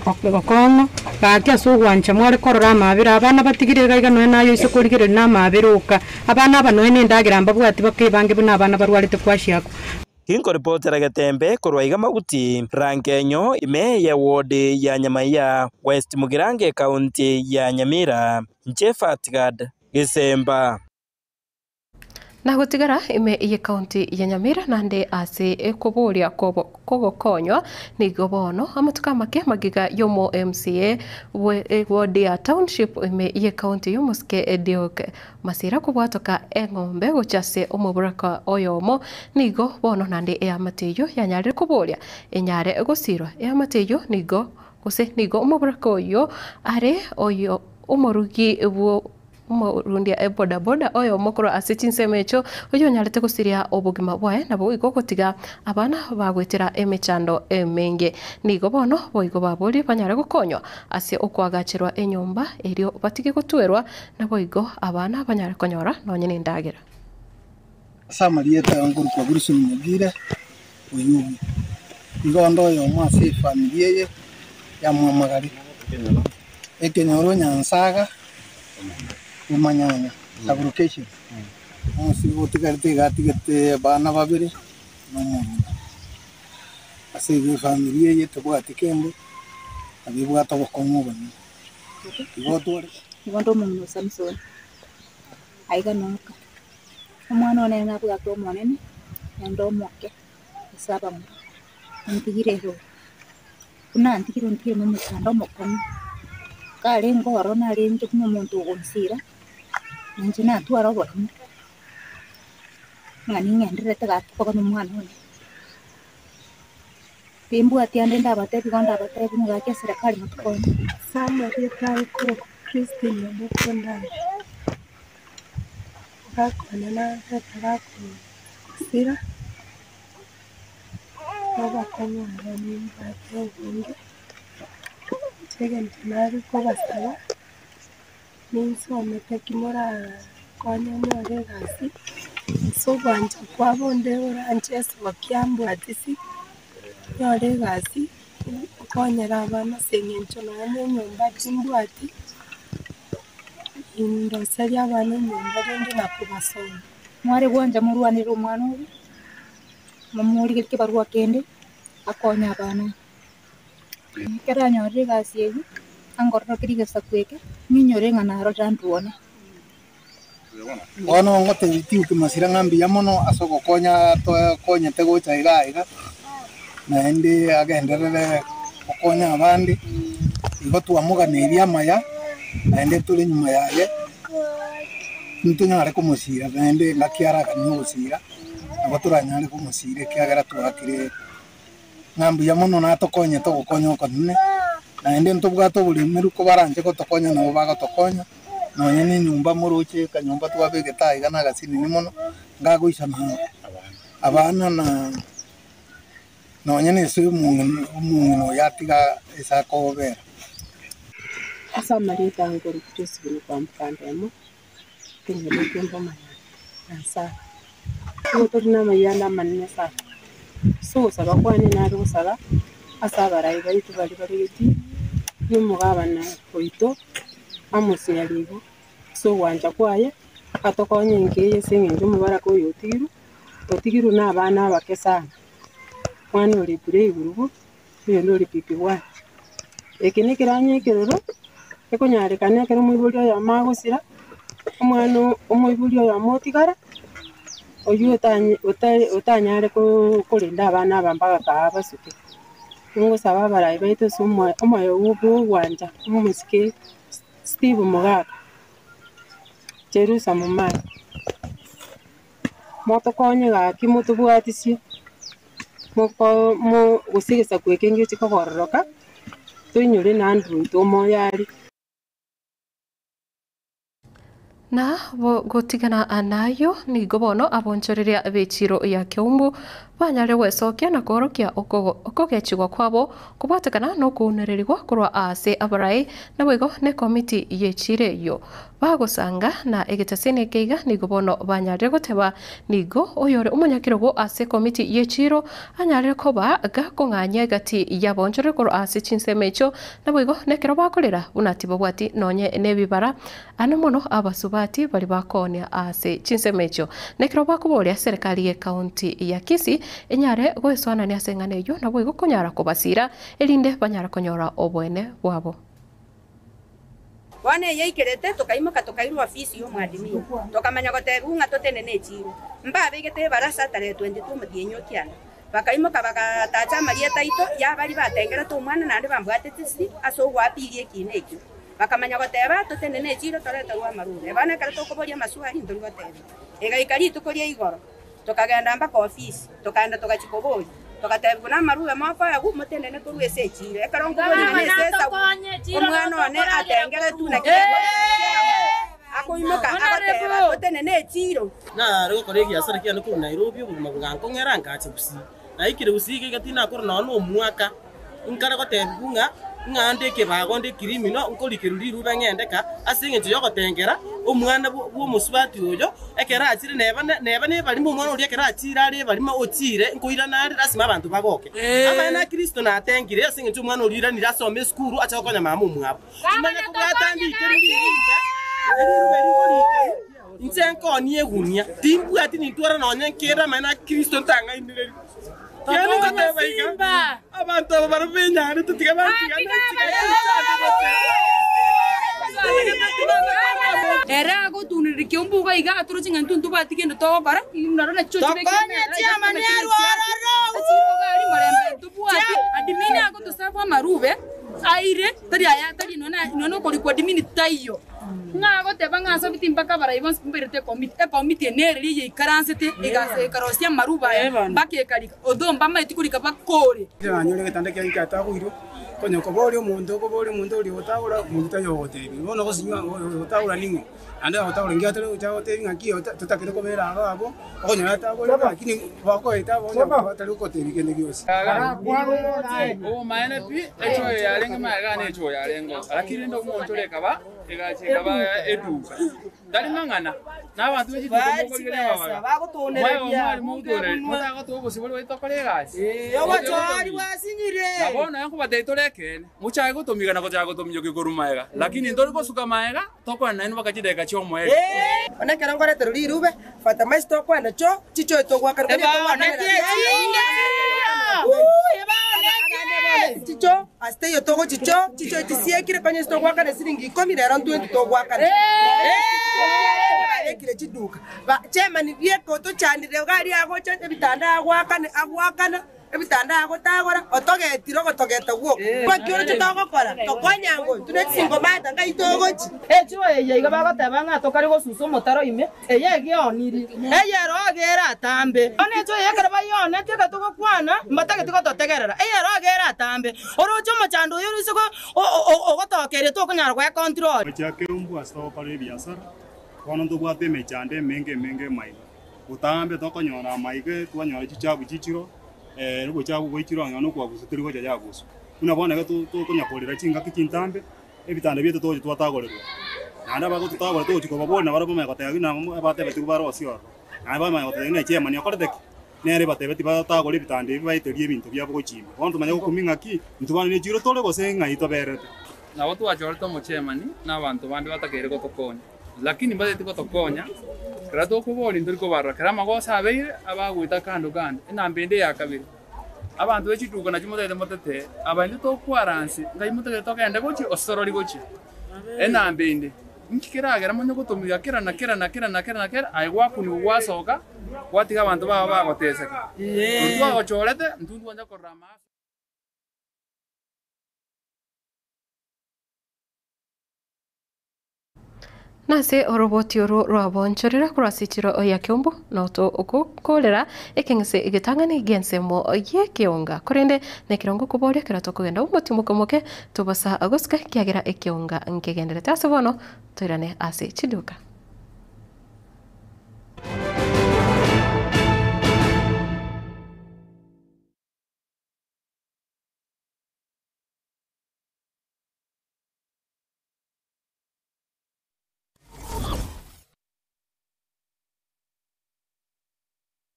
Speaker 12: Okong'o, gaki ase ogwancha mware korora amabera abana batigire iga iga nonya naye oise korigereria na amabera oka. Abana aba nonya na endagera mbabwati bakebange buna abana barwarete kwashiakor.
Speaker 11: Ginkoripotera Getembe korwa iga Maguti, Rangenyo ime ye ward ya Nyamaiya, West Mugirango ecounty ya Nyamira, inche Fatgad Gesemba.
Speaker 4: Na gotigara ime ye county ya Nyamira nande ase ekoboria kogokonywa nigo bono amatuko amake magiga yomo MCA bwe ward ya township ime ye county yomosike Duke Masira kobwatoka eng'ombe gochia ase omoboraka oyomo nigo bono nande eamate eyio yanyarire koboria enyare gosirwa eamate eyio nigo gose nigo omoboraka oyio are oyo omorugi bwo Omorundia ebodaboda oyomo korwa ase chinsemo echio oyonyarete gosiria obogima bwaye nabo igo gotiga abana bagoetera emechando emenge. Nigo bono boigo baborie banyare gokonywa ase okoagacherwa enyomba erio batige gotwerwa naboigo abana banyare konyora nonye nendagera.
Speaker 16: Ase amarieta nkorokwa Wilson Mogire Oyugi. Igo onde oyomo ase efamiri eye ya Mwamagari, ekenyoro Nyansaga, Bomanyanya sub-location. Onsi gotigarete iga atigete abana babere na omong'ina. Ase igo efamiri eye tebwati kende, nabo ebwate obokong'u obonene. Igo otware.
Speaker 17: Igo nde omong'ina o Samson, aiga noka. Omwana one nabwate omonene, naende omoke, ase abamura, ontigire igoro. Buna antigire ontigire nomochando omokong'u, karenge ororo narenge buna omonto ogonsira, nainche natwara oboremu, ng'a ning'endererete gaki koba nomwana one. Timbwati ande ndabatebi igo ndabatebi ng'a gaki eserekari motokonye.
Speaker 18: Ase amarieta akorokwa Christine Obuku Ndari, gakwana nabete gakosira, nobokong'u aro nimbwate obonge, inche egento nare kobasaba, ninsomete ki morakonye nyore egasi, ase ogwancha kwabo onde oranche esoki ambwatisi, nyore egasi, nkonyere abana ase eng'encho nonya na enyomba timbwati, ndoserie abana enyomba rende na kobasomia.
Speaker 17: Mware gwancha morwanere omwana oria, momorigerie kebarua kende, akonye abana. Ekero anyorire egasi eyio, angororokerie egesaku eke, ng'inyore ng'a narorire andwane.
Speaker 16: Bono ngotebia Timotheo Masira ng'a mbuya mono ase ogokonya tokonyete gocha iga aiga, naende agenderere gokonya abande, igo twamoganeirie amaya, naende tore nyuma yaye, ntonyare komosira naende ngaki araganie ogosira, nabo toranyare komosira ekiagera twaakire. Ng'a mbuya mono natokonyete ogokonya okonene, naende ntobwate oboremeru kobaranche gotokonya nabo bagotokonya, nonya na enyomba moroche ekanyomba twabegete aiga na agasinini mono, ngagoisana abana na nonya na ase omong'ina omong'ina oyo atiga ase akobera.
Speaker 18: Ase amarieta angorukia Josephine kwamboka Ndemo, ekenyoro ekio mbomanyete, Nyasae. Nigo tori namayanda amanene sana. Ase ogosaba kwane nare gosaba ase abarai baito baria bare getii, na omogabana oito Amos Nyaribo, ase ogwancha kwaye, atokonye enka eye ase eng'encho omobaraka oyo otigirwe, Otigirwe na abana abake sana, omwana ore playgroup, oyonde ore pp1. Eke nekeranya ekeroro, ekonyarekana ekero omoibori oyomo agosira, omwana omoibori oyomo otigara, oywo otanye otari otanyare koo korenda abana aba mpaka kaa basuke. Ningosaba abarai baito ase omoyo omoyo bwa ogwancha omosike Steve Mogaka, Jerusa Momanyi, motokonye gaki motobwatisie, moko mo gose egesaku eke ngechi kogororoka, toinyore na Andrew oito omoyo aria.
Speaker 4: Na gotigana nayio nigo bono abonchoreria b'echiro ya Keumbu banyare gwesokia na koorokia okogechigwa kwabo kobwatekana nokounererigwa korwa aase abarai naboigo nekomiti y'echiro eyio. Bagosanga na egetaseni eke iga nigo bono banyarire goteba nigo oyore omonyakerogo ase ekomiti y'echiro anyarire koba gakong'anyia egati y'abaonchoreri korwa ase chinsemo echio naboigo nekero bakorera buna tibabwati nonye nebibara Ane mono abasubati baria bakoonia ase chinsemo echio, nekero bakoboria serikali y'ecounty ya Kisii enyare goesoanania ase eng'ana eyio naboigo konyara kobasira erinde banyare konyora oboene bwabo.
Speaker 19: Bono eyaikerete, tokaimoka tokairwa ofisi y'omwadimini, tokamanya gotebigwa ng'a totenene echiiro. Mbabegete ebarasa tarehe 22 omotienyi o kianda. Bakaimoka bagatacha amarieta aito y'abaria batengerete omwana naende bambwatete siri ase ogoapiria ekiina ekio. Bakamanya goteba, Totenene echiiro toreterwe amarube. Bono ekero tokoboria amaswali ntori gotebia. Egaika rituko ria igoro, tokagenda mpaka ofisi, tokaenda togachia koboria. Togatebigwa namarube mokoegwa, motenene korwa ase echiiro. Ekero nkoboria ng'a nese esabu, omwana one atengeretwe naki akoimoka agoteba, Totenene echiiro.
Speaker 20: Nare gokora egiasara kiane korwa Nairobi, obogima bogankong'era nkacha Gusii. Naikire Gusii iga iga tinakora nonya nomwaka, Inkare gotebigwa ng'a ng'a nde ekebago nde ekirimino, nkorikerwa rirube ng'ende ka, ase engencho y'ogotengera omwana bw'omosubati oyo, ekero achire neba neba nebarimo omwana oria ekero achire are ebarimo ochire nkoirana are lasima abanto bagoke. Amaene a Kristo natengire ase engencho omwana oria oiranire asome esukuru ache gokonya mama omwabo. Imanya kobwata ndikerwe rirube, erirube rinkorikerwa, inche nkonie egunia, timbwati nintwara nonya nkere amaene a Kristo ntang'ainereria. Yaani ngoteba iga, abanto aba barabwo benyarete tiga bantigane,
Speaker 21: Ere agotunereria kiombuga iga atoroche ng'a intwe ntobwati kende togokora, naro nachio
Speaker 22: Tokonye chiamani arwo ororo.
Speaker 21: Ntobwati admin agotosaba amarube aire tari aya tari nonya nokorikwa admin taiyo. Ng'a agoteba ng'a ase obiti mpaka abarai bonsi mbairete ekomiti, ekomiti eye nere riria yaikaransete ekarosia amaruba aya mpaka ekarika, although mbamaeti korika bakore.
Speaker 23: Nanyore egetanda kiane kiatagoirwe, konya koboria omonto okoboria omonto oria ogotagora, omonto tari ogotebia. Bono gosinywa ogotagora ning'o? Naende agotagora inki atari gocha agotebia ng'aki totakete kobera aro abwo, okonyora atagorire lakini bakoeta abwo onye batari gogotebia kende gionsi.
Speaker 24: Obomaene pi, echoyo yarenge magega na echoyo yarengeo, lakini rende omonto oria ekaba egacha ekaba eduka. Tari mang'ana, na abanto be chituko mokorigereria amabaga. Mwaye omwalimu mogotoreria, motagotoa obosibore bwaito tokore egasi. Na bono nonya nkobatebia tore ekeene, mochake gotomiga na gochaka gotominyokia korwa magega, lakini ntori gosuka magega, tokwane nainwe mpaka chidakika chi'omoerio.
Speaker 22: Bono ekero nkoreterwa rirube, Fatamaisi tokwana cho chichoe togwakana konya togwakanera chicho ase teiyo togochicho chichoe chisiekire konya ase togwakana siringi ikomi rero ntwenti togwakana barekire chiduka ba chairman bieka otochanire iga aria agocha ebitanda agwakane agwakana Ebitanda agotagora, otogetire ogotogeta gwoka. Naki oroche togokora? Tokonya ngoi, tune chisingomata, ngai togochia.
Speaker 25: Echio eye iga bagoteba ng'a tokare gosusa omotaro ime, eye egeonirie, eye erogo ere atambe. Bono echio eye ekero bayionetie ekero togokwana, mbatageti gototegerera, eye erogo ere atambe. Oroche omochando oyo oroise ogotokeria tokonyara goecontrol.
Speaker 26: Gochia keumbu ase togokora ebiasara, bono ntobwate emechando emenge emenge emaiga. Botambe tokonyora amaiga twanyora chichabu chichiro, obochabu boichire onye nokwabusa tori gocha yabuswa. Buna bono iga tokonya korera chingaki chintambe, ebitanda biaito togocha twatagorerwa. Naende abagototagora togochia kobaboria nabarabwo bamanye goteba buna abatebetigwe barosie ororo. Naende bamanye goteba buna echairman okorete ki? Nere batebetie batagore ebitanda ebi baeterie ebinto biabo gochia ime. Bono tomanye gokumia ng'aki, intwe bono nechiro tore gose ng'ai toberete.
Speaker 24: Nabo twachorete omochairman na abanto bande batakeire gotokonya. Lakini mbatagete gotokonya, ekero tokoboria ntori kobarora, ekero amagoso abeire, abagoeta kando kando. Enamba ende ya kabere, abanto be chiduka nachio motagete motetee, aba intwe tokwaranse, ngai motagete togende gochia gose torori gochia. Enamba ende, inki keragera monye gotomiga kera na kera na kera na kera na kera, aye gwakunigwa gwasoka, gwatiga abanto bao bagoteseka. Intwe twagochorete, intwe ntwancha korora amaaso.
Speaker 4: Nase oroboti orwo rwabonchorera korwa ase echiro ya Kiambu, noto ogokorera ekeng'ese egetang'ani gi'ensemo y'ekeonga. Korende nekerongo koboria ekero tokogenda omotimoke omoke tobasa gosika ekiagera ekeonga nkegenderete. Ase bono toirane ase chiduka.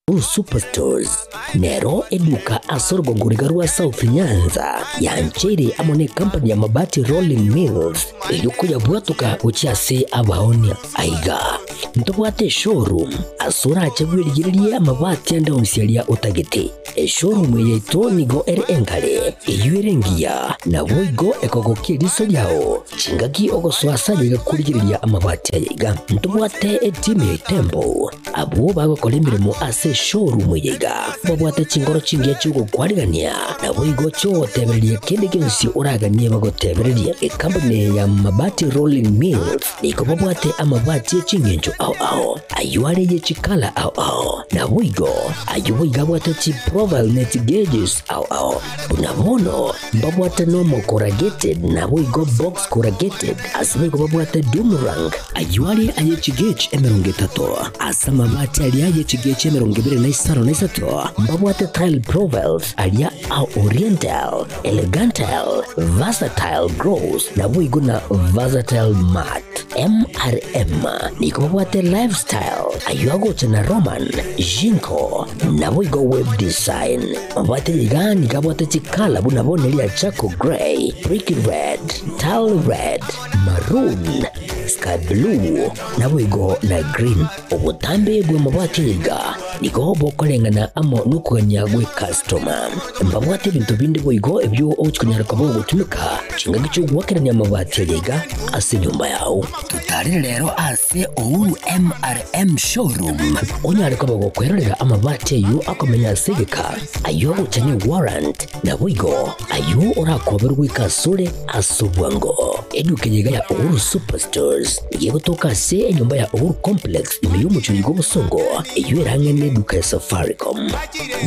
Speaker 1: Uhuru Superstores nero eduka ase orogongo riga rwa South Nyanza yancheire amo ne company ya Mabati Rolling Mills erio koyabwatoka gochia ase abaonia. Aiga ntobwate eshowroom ase orache bwerigererie amabati ande onsi aria otagete. Eshowroom eye yaito nigo ere engare, eyio ere engiya, naboigo ekogokia eriso riao. Chingaki ogosoa ase ayaiga korigereria amabati ayaiga, ntobwate etimu ya Itembo, abwo bagokora emeremo ase eshowroom eyeiga, babwate chinkoro chingiya chi'ogokwarigania, naboigo chi'ogotebereria kende gionsi oraganie bagotebererie. Ekampuni eye ya Mabati Rolling Mills nigo babwate amabati e ching'encho ao ao, ayio are ye chikala ao ao, naboigo ayio boigo abwate chiprofile ne chigeges ao ao. Buna bono Mbabwate nomo corrugated naboigo box corrugated, ase boigo babwate doom rank, ayio are aye chigauge 30, ase amabati aria aye chigauge 25, mbabwate tile profiles aria a oriental, elegantal, versatile gross, naboigo na versatile matte. MRM nigo babwate lifestyle, ayio agocha na Roman, Jinko, naboigo web design. Mabwate iga nigo abwate chikala buna bono eria charcoal grey, brick red, tile red, maroon, sky blue, naboigo na green. Obotambe bw'amabwate iga nigo bokoreng'ana amo nokogania gw'ecustoma. Mbabwate ebinto binde boigo ebio ogochia konyara koba ogotumeka chingaki chi'ogoakerania amabati aria iga ase enyomba yao. Totarire rero ase Uhuru MRM Showroom onyare koba gokwerorera amabati ayio akomenya ase egeka, ayio agocha ne warrant, naboigo ayio orakoberwe goika asore ase obwango. Eduka eye iga ya Uhuru Superstores nigo egotoka ase enyomba ya Uhuru Complex ime y'omochie oyo bw'obosongo eyio erang'e neduka ya Safaricom.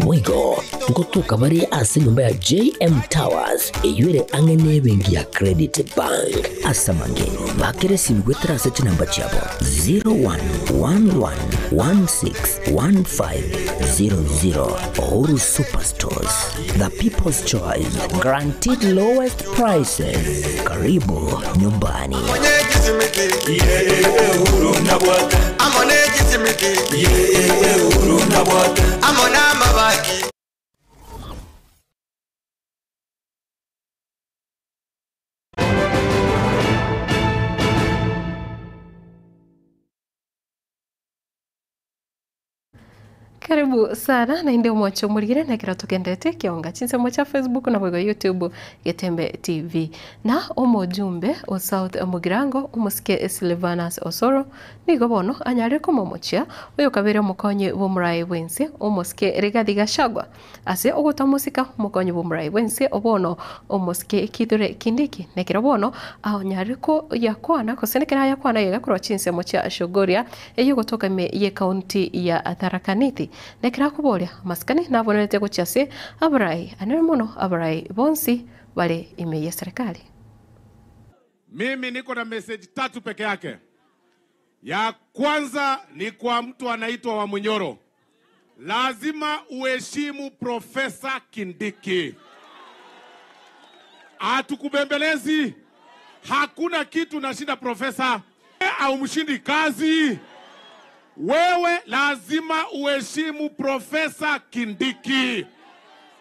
Speaker 1: Boigo ngotoka bare ase enyomba ya JM Towers eyio ere ang'e nebenki ya Credit Bank. Ase amange bakere esimi goetera ase chinamba chiabo 0111161500 Uhuru Superstores, the people's choice, guaranteed lowest prices. Karibu nyumbani.
Speaker 4: Karibu sana naende omwanche omorigere na ekero togenderete ekionga chinsemo chia Facebook naboigo YouTube Getembe TV. Na omojumbe o South Mugirango omosike Silvanus Osoro nigo bono anyarire komomochia oyokabere omokonyi bw'omoraai bwense omosike Rigathi Gachagua Ase ogotamosika omokonyi bw'omorai bw'ense obono omosike Kithure Kindiki, nekero bono aonyarire koyakwana gose nekero ayakwana iga korwa chinsemo chia Chogoria eyio gotoka ime y'ecounty ya Tharaka Nithi. Nekero akoboria amasikani nabonerete gochia ase abarai anene mono abarai bonsi bare ime y'eserekari.
Speaker 3: Mimi niko na message tatu peke yake. Ya kwanza ni kwa mtu anaitwa Wamunyoro. Lazima uheshimu Profesa Kindiki. Hatukubembelezi, hakuna kitu nashinda profesa, au mshindi kazi. Wewe lazima uheshimu Profesa Kindiki.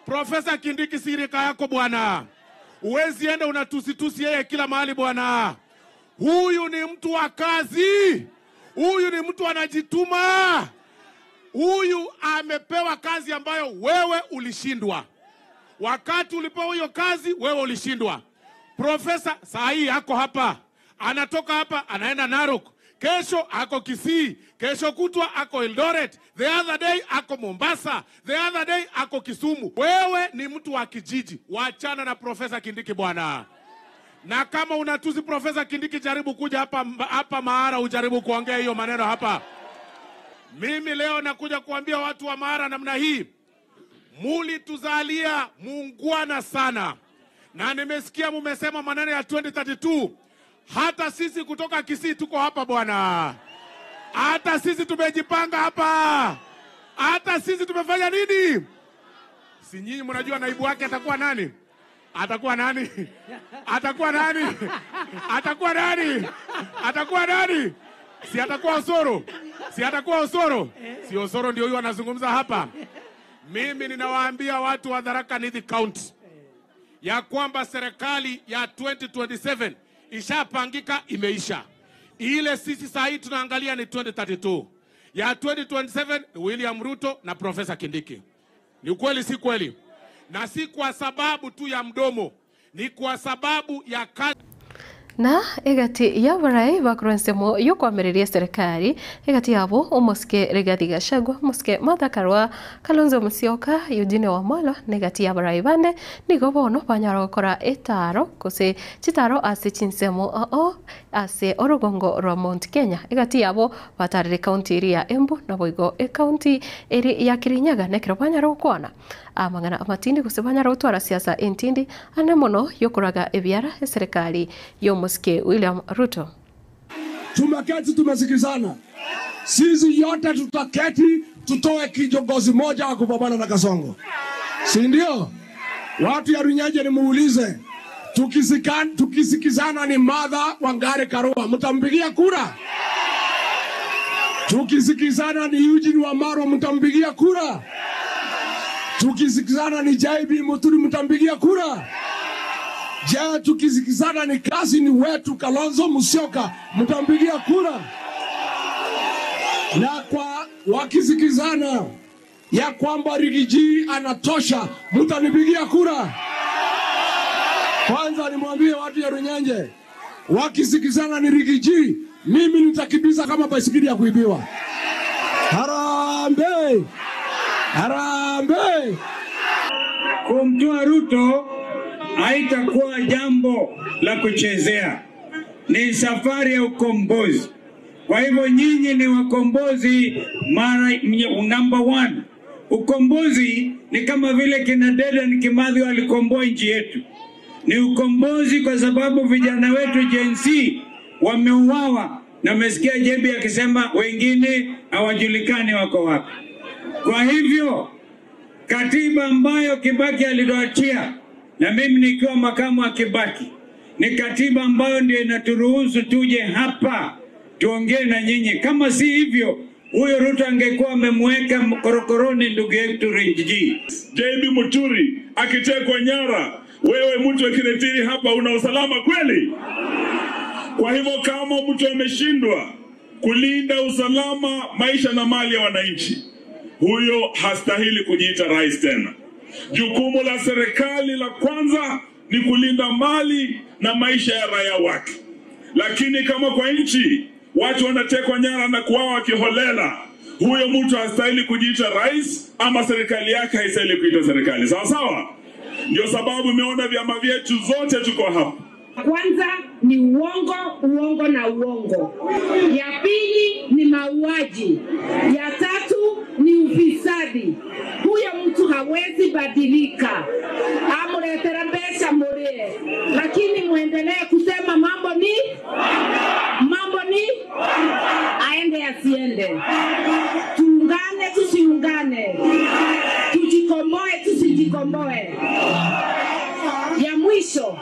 Speaker 3: Profesa Kindiki si rika yako bwana, huwezi enda unatusitusi yeye kila mahali bwana. Huyu ni mtu wa kazi, huyu ni mtu anajituma, huyu amepewa kazi ambayo wewe ulishindwa. Wakati ulipewa hiyo kazi, wewe ulishindwa. Profesa saa hii ako hapa, anatoka hapa anaenda Narok, kesho ako Kisii, kesho kutwa ako Eldoret, the other day ako Mombasa, the other day ako Kisumu. Wewe ni mtu wa kijiji, wachana na Profesa Kindiki bwana. Na kama unatusi Profesa Kindiki, jaribu kuja hapa hapa Maara, ujaribu kuongea hiyo maneno hapa. Mimi leo nakuja kuambia watu wa Maara namna hii, mulituzalia muungwana sana, na nimesikia mumesema maneno ya 2032. Hata sisi kutoka Kisii tuko hapa bwana, hata sisi tumejipanga hapa, hata sisi tumefanya nini? Si nyinyi mnajua naibu wake atakuwa nani? Atakuwa nani? Atakuwa nani? Atakuwa nani? Atakuwa nani? Si atakuwa Osoro? Si atakuwa Osoro? Si Osoro ndio huyu anazungumza hapa. Mimi ninawaambia watu wa Tharaka Nithi County ya kwamba serikali ya 2027 ishapangika, imeisha. Ile sisi saa hii tunaangalia ni 2032. Ya 2027 ni William Ruto na Profesa Kindiki. Ni ukweli, si kweli? Na si kwa sababu tu ya mdomo, ni kwa sababu ya kazi.
Speaker 4: Na egati yabarai bakorwa ensemo yokwamireria serikali egati yabo omosike Rigathi Gachagua, omosike Martha Karua, Kalonzo Musyoka, Eugene Wamalwa na egati yabarai bande nigo bono banyara gokora etaro gose chitaro ase chinsemo oo ase orogongo rwa Mount Kenya. Egati yabo batarire county eri ya Embu naboigo ecounty eri ya Kirinyaga nekero banyara gokwana amang'ana amatindi gose banyara gotwara siasa entindi ane mono yokoraga ebiara eserikali yomosike William Ruto.
Speaker 2: Tumeketi tumesikizana, sisi yote tutaketi tutoe kiongozi moja wa kupambana na Kasongo, si ndio? Watu ya Runyenje nimuulize, tukisikizana ni Martha Wangari Karua, mtampigia kura? Tukisikizana ni Eugene Wamalwa, mtampigia kura? Tukisikizana ni JB Muturi, mtampigia kura? Je, tukisikizana ni kazi ni wetu Kalonzo Musyoka, mtampigia kura? Na kwa wakisikizana ya kwamba Rigiji anatosha, mtanipigia kura? Kwanza nimwambie watu ya Runyenje, wakisikizana ni Rigiji, mimi nitakimbiza kama baisikeli ya kuibiwa. Harambee! Harambee!
Speaker 5: Kumtoa Ruto haitakuwa jambo la kuchezea, ni safari ya ukombozi. Kwa hivyo nyinyi ni wakombozi mara number one. Ukombozi ni kama vile kina Dedan Kimathi walikomboa nchi yetu. Ni ukombozi kwa sababu vijana wetu Gen Z wameuawa, na umesikia Jebi akisema wengine hawajulikani wako wapi. Kwa hivyo katiba ambayo Kibaki alituachia na mimi nikiwa makamu wa Kibaki, ni katiba ambayo ndio inaturuhusu tuje hapa tuongee na nyinyi. Kama si hivyo, huyo Ruto angekuwa amemweka korokoroni ndugu yetu Rigiji.
Speaker 6: JB Muturi akitekwa nyara, wewe mtu wa Kiretiri hapa una usalama kweli? Kwa hivyo kama mtu ameshindwa kulinda usalama, maisha na mali ya wananchi, huyo hastahili kujiita rais tena. Jukumu la serikali la kwanza ni kulinda mali na maisha ya raia wake, lakini kama kwa nchi watu wanatekwa nyara na kuuawa kiholela, huyo mtu hastahili kujiita rais ama serikali yake haistahili kuitwa serikali. Sawa sawa, ndio sababu umeona vyama vyetu zote tuko hapa.
Speaker 7: Kwanza ni uongo, uongo na uongo. Ya pili ni mauaji. Ya tatu ni ufisadi. Huyo mtu hawezi badilika. Amuletera mbesa murie, lakini muendelee kusema mambo ni mambo ni aende asiende, tuungane tusiungane, tujikomboe tusijikomboe. Ya mwisho,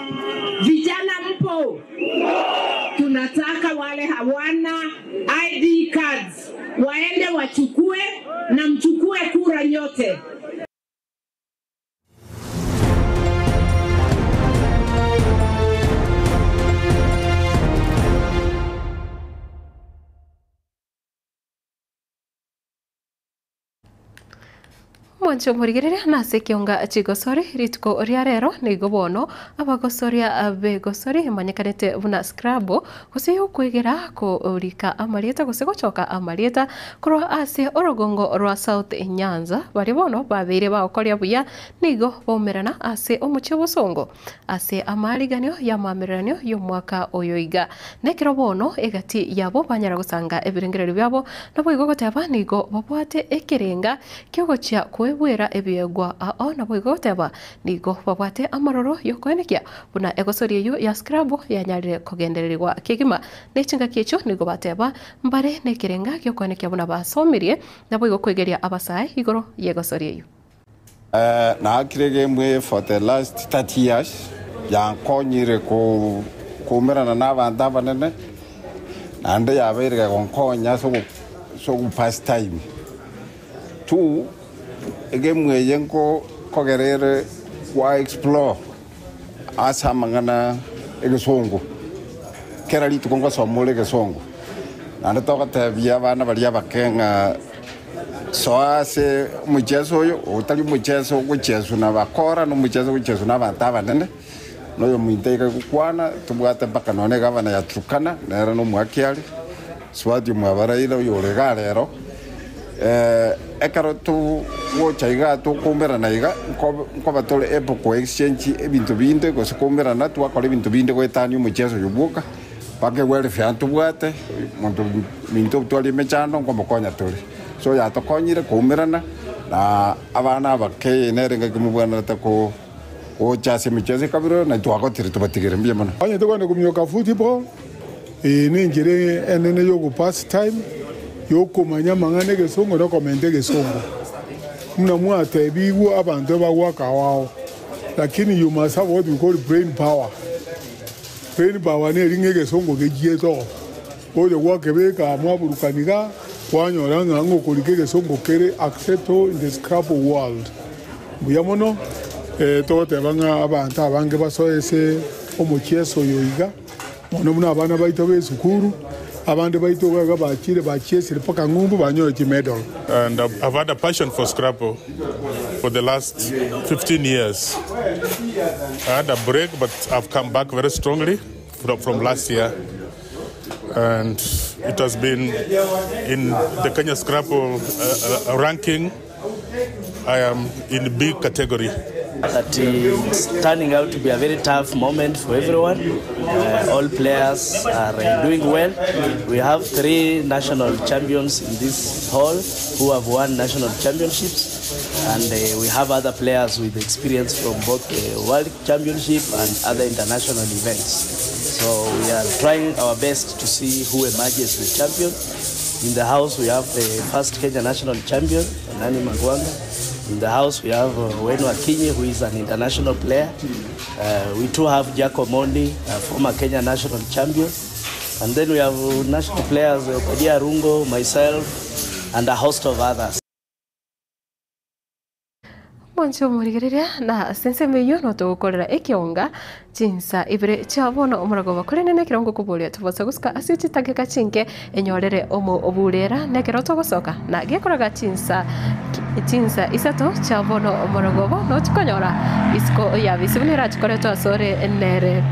Speaker 7: vijana mpo, tunataka wale hawana ID cards waende wachukue na mchukue kura nyote.
Speaker 4: Omwancho omorigereria nase ekionga chigosori rituko ria rero nigo bono abagosoria begosori emanyekanete buna scrabble gose yokwegera korika amarieta gose gochoka amarieta korwa ase orogongo rwa South Nyanza baria bono babeire bagokoria buya nigo baumerana ase omochie obosongo ase amariganio y'amamereranio y'omwaka oyo iga. Nekero bono egati yabo banyara gosanga ebirengererio biabo naboigo goteba nigo babwate ekerenga kiogochia kwebwera ebiegwa ao naboigo goteba nigo babwate amaroro y'okoenekia buna egosori eyio ya scrabble yanyarire kogendererigwa kegima. Ne chingaki echio nigo bateba mbare nekerenga giokoenekia buna basomirie naboigo kwegeria abasae igoro y'egosori eyio.
Speaker 8: Naakire egemu eye for the last 30 years, yankonyire koumerana na abanto abanene, naende yabeire gegonkonya ase ogo pass time. Two, egemu eye nkogera ere kwa explore ase amang'ana egesongo, kera rituko ngosoma ore egesongo, naende togotebia abana baria abake ng'a soa ase omocheso oyo, otari omocheso ogocheswa na bakora, na omocheso ogocheswa na abanto abanene, na oyo omonto iga gokwana, tobwate mpaka nonye egavana ya Turkana, nere na omwaki are, Swati omwabo Raila oyo ore igaa rero, ekero togocha igaa tokoumerana iga, nkoba tore able ko exchange ebinto binde gose koumerana twakora ebinto binde goetania omocheso oyo bwoka, mpaka ewelfare ntobwate, monto minto otware emechando nkomokonya tore. So yatokonyire koumerana na abana abake nere ngaki mobwenerete ko gocha ase emicheso ekabere na twagotire tobatigere mbuya mono.
Speaker 9: Onye tokogenda kominyoka football, eye nenchera enene yogo pass time, yokomanya amang'ana egesongo na okomenta egesongo. Buna mwatebigwe abanto ebagoaka ao ao, lakini you must have what we call brain power. Brain power neri ng'a egesongo gechiete oo, oche gwakebeka mwaburukani igaa, kwanyora ng'a ng'okorika egesongo kere acceptable in the scrabble world. Mbuya mono, togoteba ng'a abanto abange basoe ase omochieso oyo iga, mono buna abana baito b'esukuru, abande baito iga iga bachire bachiesire mpaka ng'umbu banyore chimedal.
Speaker 10: And I've had a passion for Scrabble for the last 15 years. I had a break, but I've come back very strongly from last year. And it has been in the Kenya Scrabble ranking, I am in B category.
Speaker 13: That it's turning out to be a very tough moment for everyone. All players are doing well. We have three national champions in this hall who have won national championships, and we have other players with experience from both the World Championship and other international events. So we are trying our best to see who emerges the champion. In the house, we have the first Kenya national champion, Nani Magwanga. In the house, we have Wenu Akinyi, who is an international player. We too have Jacob Mondi, a former Kenya national champion. And then we have national players, Obadia Rungo, myself, and a host of others.
Speaker 4: Mwanche omorigereria na ase ensemo eyio notogokorera ekionga chinsa ibere chia bono omorogoba korende nekero ngokoboria tobosa gosuka ase chitageka chinke enyorere omo oburera nekero togosoka na gekoraga chinsa chinsa isato chia bono omorogoba nochikonyora isiko yabisi buna erachikoretwe asore nere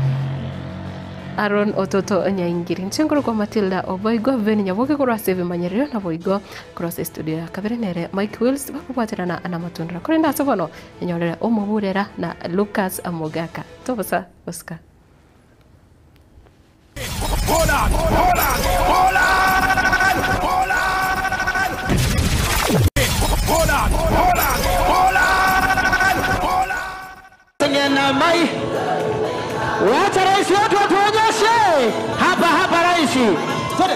Speaker 4: Aaron Ototo Nyaingiri. Inche nkorokwa Matilda Oboigo Ben Nyaboke korwa ase ebimanyererio naboigo korwa ase estudio ya kabere nere Mike Wills bakobwaterana na Matundura. Korende ase bono enyorere omoburera na Lucas Mogaka. Tobosa gosika.
Speaker 14: Wacha rais wetu atuonyeshe hapa hapa, rais. Twende.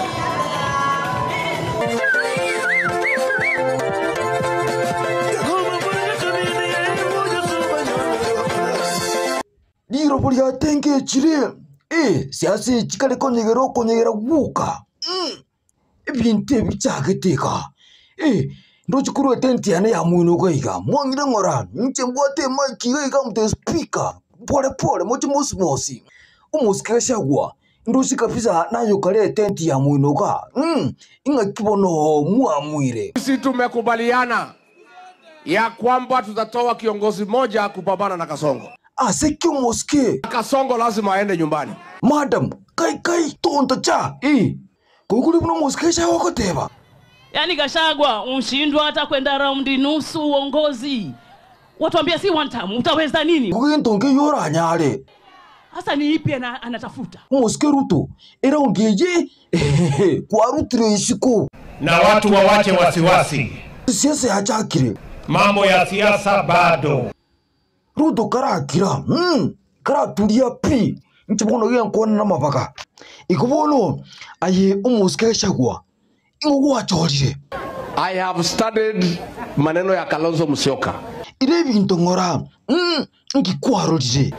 Speaker 15: Rirobo riatengechire, ee, siasa echi kare konyegera okonyegera gwoka, ebinto ebi bichagete igaa, ee, ndoche korwa etent yane ya moino iga iga, mwang'ire ng'ora, inche mbwate emic iga iga am the speaker, pole pole moche mosimosi, omosike gachagua, ndoche kabisa naye okare etent ya moino igaa, ing'aki bono mwamuire.
Speaker 2: Sisi tumekubaliana ya kwamba tutatoa kiongozi moja kupambana na Kasongo.
Speaker 15: Ase kiomoske.
Speaker 2: Kasongo lazima aende nyumbani.
Speaker 15: Madam, kai kai tonta cha. Eh. Kuguri buno moske cha wakoteba.
Speaker 11: Yaani Gachagua unshindwa hata kwenda raundi nusu uongozi. Watuambia si one time, utaweza nini?
Speaker 15: Kugintonge yora nyare.
Speaker 11: Sasa ni ipi anatafuta?
Speaker 15: Moske Ruto. Era ongeje kwarutire isiko.
Speaker 12: Na watu wawache wasiwasi.
Speaker 15: Siasa yachakire.
Speaker 12: Mambo ya siasa bado.
Speaker 15: Ruto karakira. Karaturia pi. Nchibono gya nkona na mabaka. Ikubono aye omoske Gachagua. Ingo gwachorire.
Speaker 2: I have studied maneno ya Kalonzo Musyoka.
Speaker 15: Ile bintu ngora. Ngikwarorire.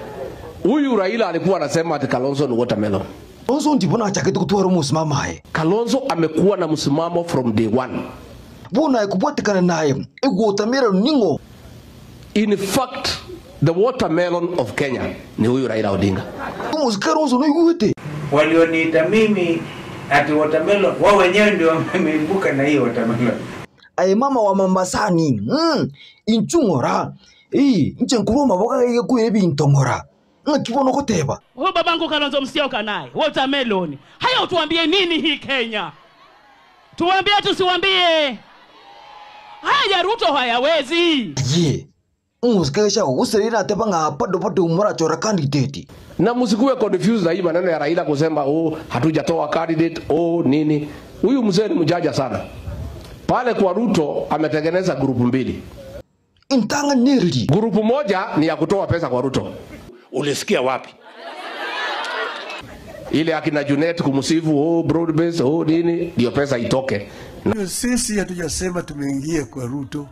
Speaker 2: Huyu Raila alikuwa anasema ati Kalonzo ni watermelon.
Speaker 15: Kalonzo ndipo nachakete kutwara omusimamo aye.
Speaker 2: Kalonzo amekuwa na msimamo from day one.
Speaker 15: Bona ekubwatikana naye egwotamelon ningo.
Speaker 2: In fact, the watermelon of Kenya ni huyu Raila Odinga.
Speaker 15: Kalonzo noiguete.
Speaker 5: Walioniita mimi ati watermelon, wao wenyewe ndio wameibuka na hiyo watermelon.
Speaker 15: Aye mama wa Mambasani. Inchungora. Inche nkuruma boka gekwire bintu ngora. Ngakibono koteba.
Speaker 11: Huyu babangu Kalonzo Musyoka naye watermelon. Haya, utuambie nini hii Kenya? Tuambie tusiwambie? Haya ya Ruto hayawezi.
Speaker 15: Ye. Omoske Gachagua gusirira ateba ng'a bado bado murachora candidate.
Speaker 2: Na msikuwe confused na hii maneno ya Raila kusema oh, hatujatoa candidate oh nini. Huyu mzee ni mjanja sana. Pale kwa Ruto ametengeneza grupu mbili.
Speaker 15: Intanga nirili.
Speaker 2: Grupu moja ni ya kutoa pesa kwa Ruto. Ulisikia wapi? Ile akina Junet kumsifu oh, broad base oh nini, ndio pesa itoke.
Speaker 16: Sisi hatujasema tumeingia kwa Ruto.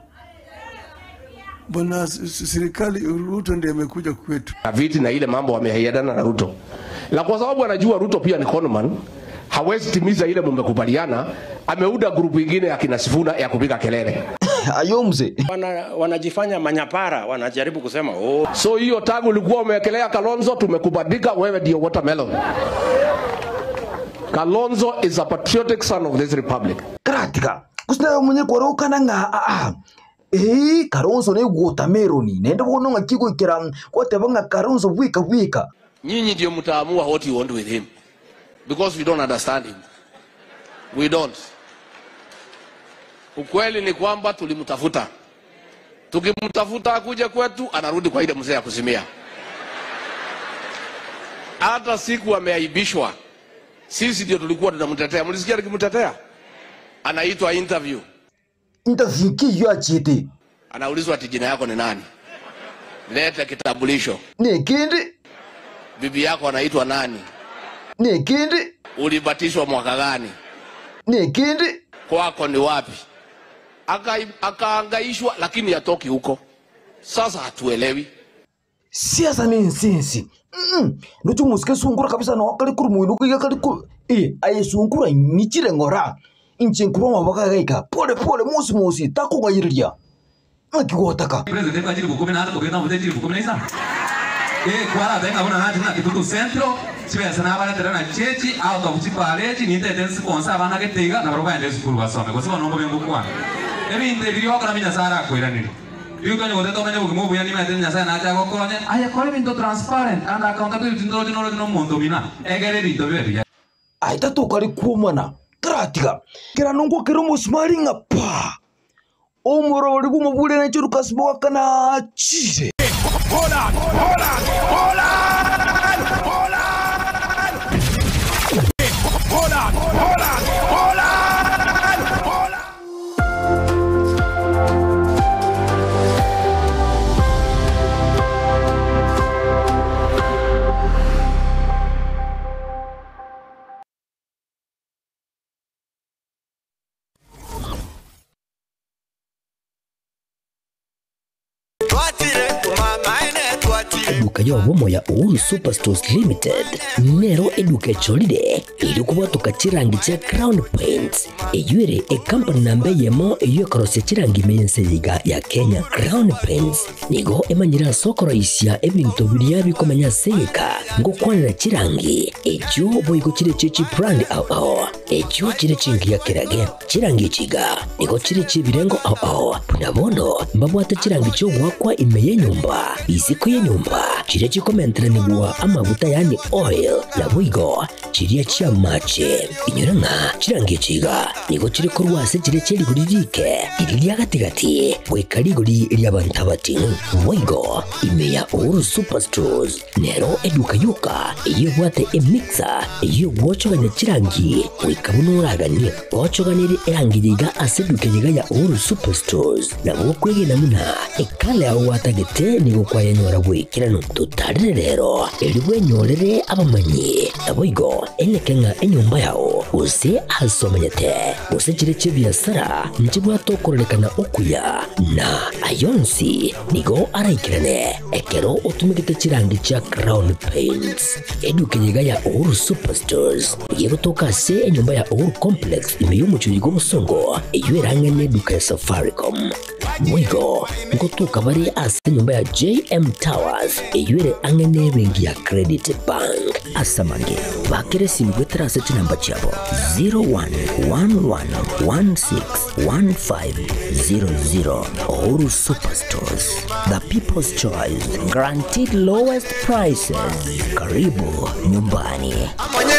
Speaker 16: Bwana serikali Ruto ndiye amekuja kwetu.
Speaker 2: Na viti na ile mambo wameahidiana na Ruto. Na kwa sababu anajua Ruto pia ni conman, hawezi timiza ile mmekubaliana, ameuda grupu ingine akina Sifuna ya kupiga kelele.
Speaker 15: Ayo mzee.
Speaker 17: Wanajifanya manyapara, wanajaribu kusema oh.
Speaker 2: So hiyo tangu ulikuwa umewekelea Kalonzo, tumekubadika wewe ndio watermelon. Kalonzo is a patriotic son of this republic.
Speaker 15: Karatika. Kusina mwenye kwarokana ng'a a a. Kalonzo ne watermelon. Nenda bono ng'akigwikira kwateba ng'a Kalonzo wika wika.
Speaker 2: Nyinyi ndio mtaamua what you want with him. Because we don't understand him. We don't. Ukweli ni kwamba tulimtafuta. Tukimtafuta akuje kwetu, anarudi kwa ile mzee ya kuzimia. Hata siku ameaibishwa, sisi ndio tulikuwa tunamtetea. Mlisikia nikimtetea? Anaitwa interview.
Speaker 15: Interview kiyo achete.
Speaker 2: Anaulizwa ati jina yako ni nani? Leta kitambulisho.
Speaker 15: Ni kindi.
Speaker 2: Bibi yako anaitwa nani?
Speaker 15: Ni kindi.
Speaker 2: Ulibatizwa mwaka gani?
Speaker 15: Ni kindi.
Speaker 2: Kwako ni wapi? Akaangaishwa lakini hatoki huko. Sasa hatuelewi.
Speaker 15: Siasa ni nsinsi. Nuchu musike sungura kabisa na wakali kuru muinu kuiga kali ku. Aye sungura nichire ngora. Inche nkuru mabaka gaika. Pole pole musi musi takugayiriria. Ngakigotaka.
Speaker 18: Presidente kwa jiri bukumi na hata kugenda mute jiri bukumi na isa. Kwara benga bona hati na kitutu centro. Chibesa na abana terana chechi out of chipalechi ninte tensi konsa abana getega na baroba ende sukuru basome. Gose bono ngobe ngukwana. Ebinte biri okora minya sara kwiraniri. Yuko nyogote tomenye bukimo buya nima ete nyasaye nacha gokonye. Aye kore binto transparent and accountability ndoro ndoro no mondo mina. Egere binto bibe biya.
Speaker 15: Aita tokari kumana. Karatiga. Kera nongo kero musmari ngapa. Omorori gumubule na churu kasboka kana chire.
Speaker 3: Hold on, hold on, hold on, hold on. Hold on, hold on, hold on, hold on.
Speaker 1: eduka y'obomo ya Uhuru Superstores Limited nero eduka echorire erio kobwatoka chirangi chia Crown Paints eywo ere ekampani namba eyemo eywo ekorosia chirangi ime y'ense eye iga ya Kenya. Crown Paints nigo emanyire ase okoroisia ebinto biria bikomenya ase egeka ngokwanera chirangi echio boigo chire chie chibrand ao ao echio chire chingiya kerage. Chirangi echi iga nigo chire chi'ebirengo ao ao, buna bono mbabwate chirangi chi'ogoakwa ime y'enyomba, isiko y'enyomba, chiria chikomenteranigwa amaguta yaani oil, naboigo chiria chi'amache. Inyora ng'a chirangi echi iga nigo chire korwa ase chiria chie rigori rike, riria ria gati-gati, goika rigori ri'abanto abating'u. Boigo ime ya Uhuru Superstores Nero eduka yoka eyio ebwate emixer eyio egwochogania chirangi goika buna oraganie. Ochoganerie erangi yiga ase eduka yiga ya Uhuru Superstores nabo okwegena buna ekala yao gwatagete nigo kwayenyora goikeranu. Totarere rero erio bwenyorere abamanyi naboigo eneke ng'a enyomba yao gose ase omenyete gose chire chi'ebiasara nchibwate okororekana okuya na ayonsi nigo araikerane. Ekero otumegete chirangi chia Crown Paints, eduka eye iga ya Uhuru Superstores nigo egotoka ase enyomba ya Uhuru Complex ime y'omochie oyo bw'obosongo eyio erang'ane eduka ya Safaricom. Boigo ngotoka bare ase enyomba ya JM Towers eyio ere ang'e n'ebenki ya Credit Bank. Ase amange, bakera esimi goetera ase chinamba chiabo 0111161500. Uhuru Superstores, the people's choice, guaranteed lowest prices. Karibu nyumbani.
Speaker 19: Amone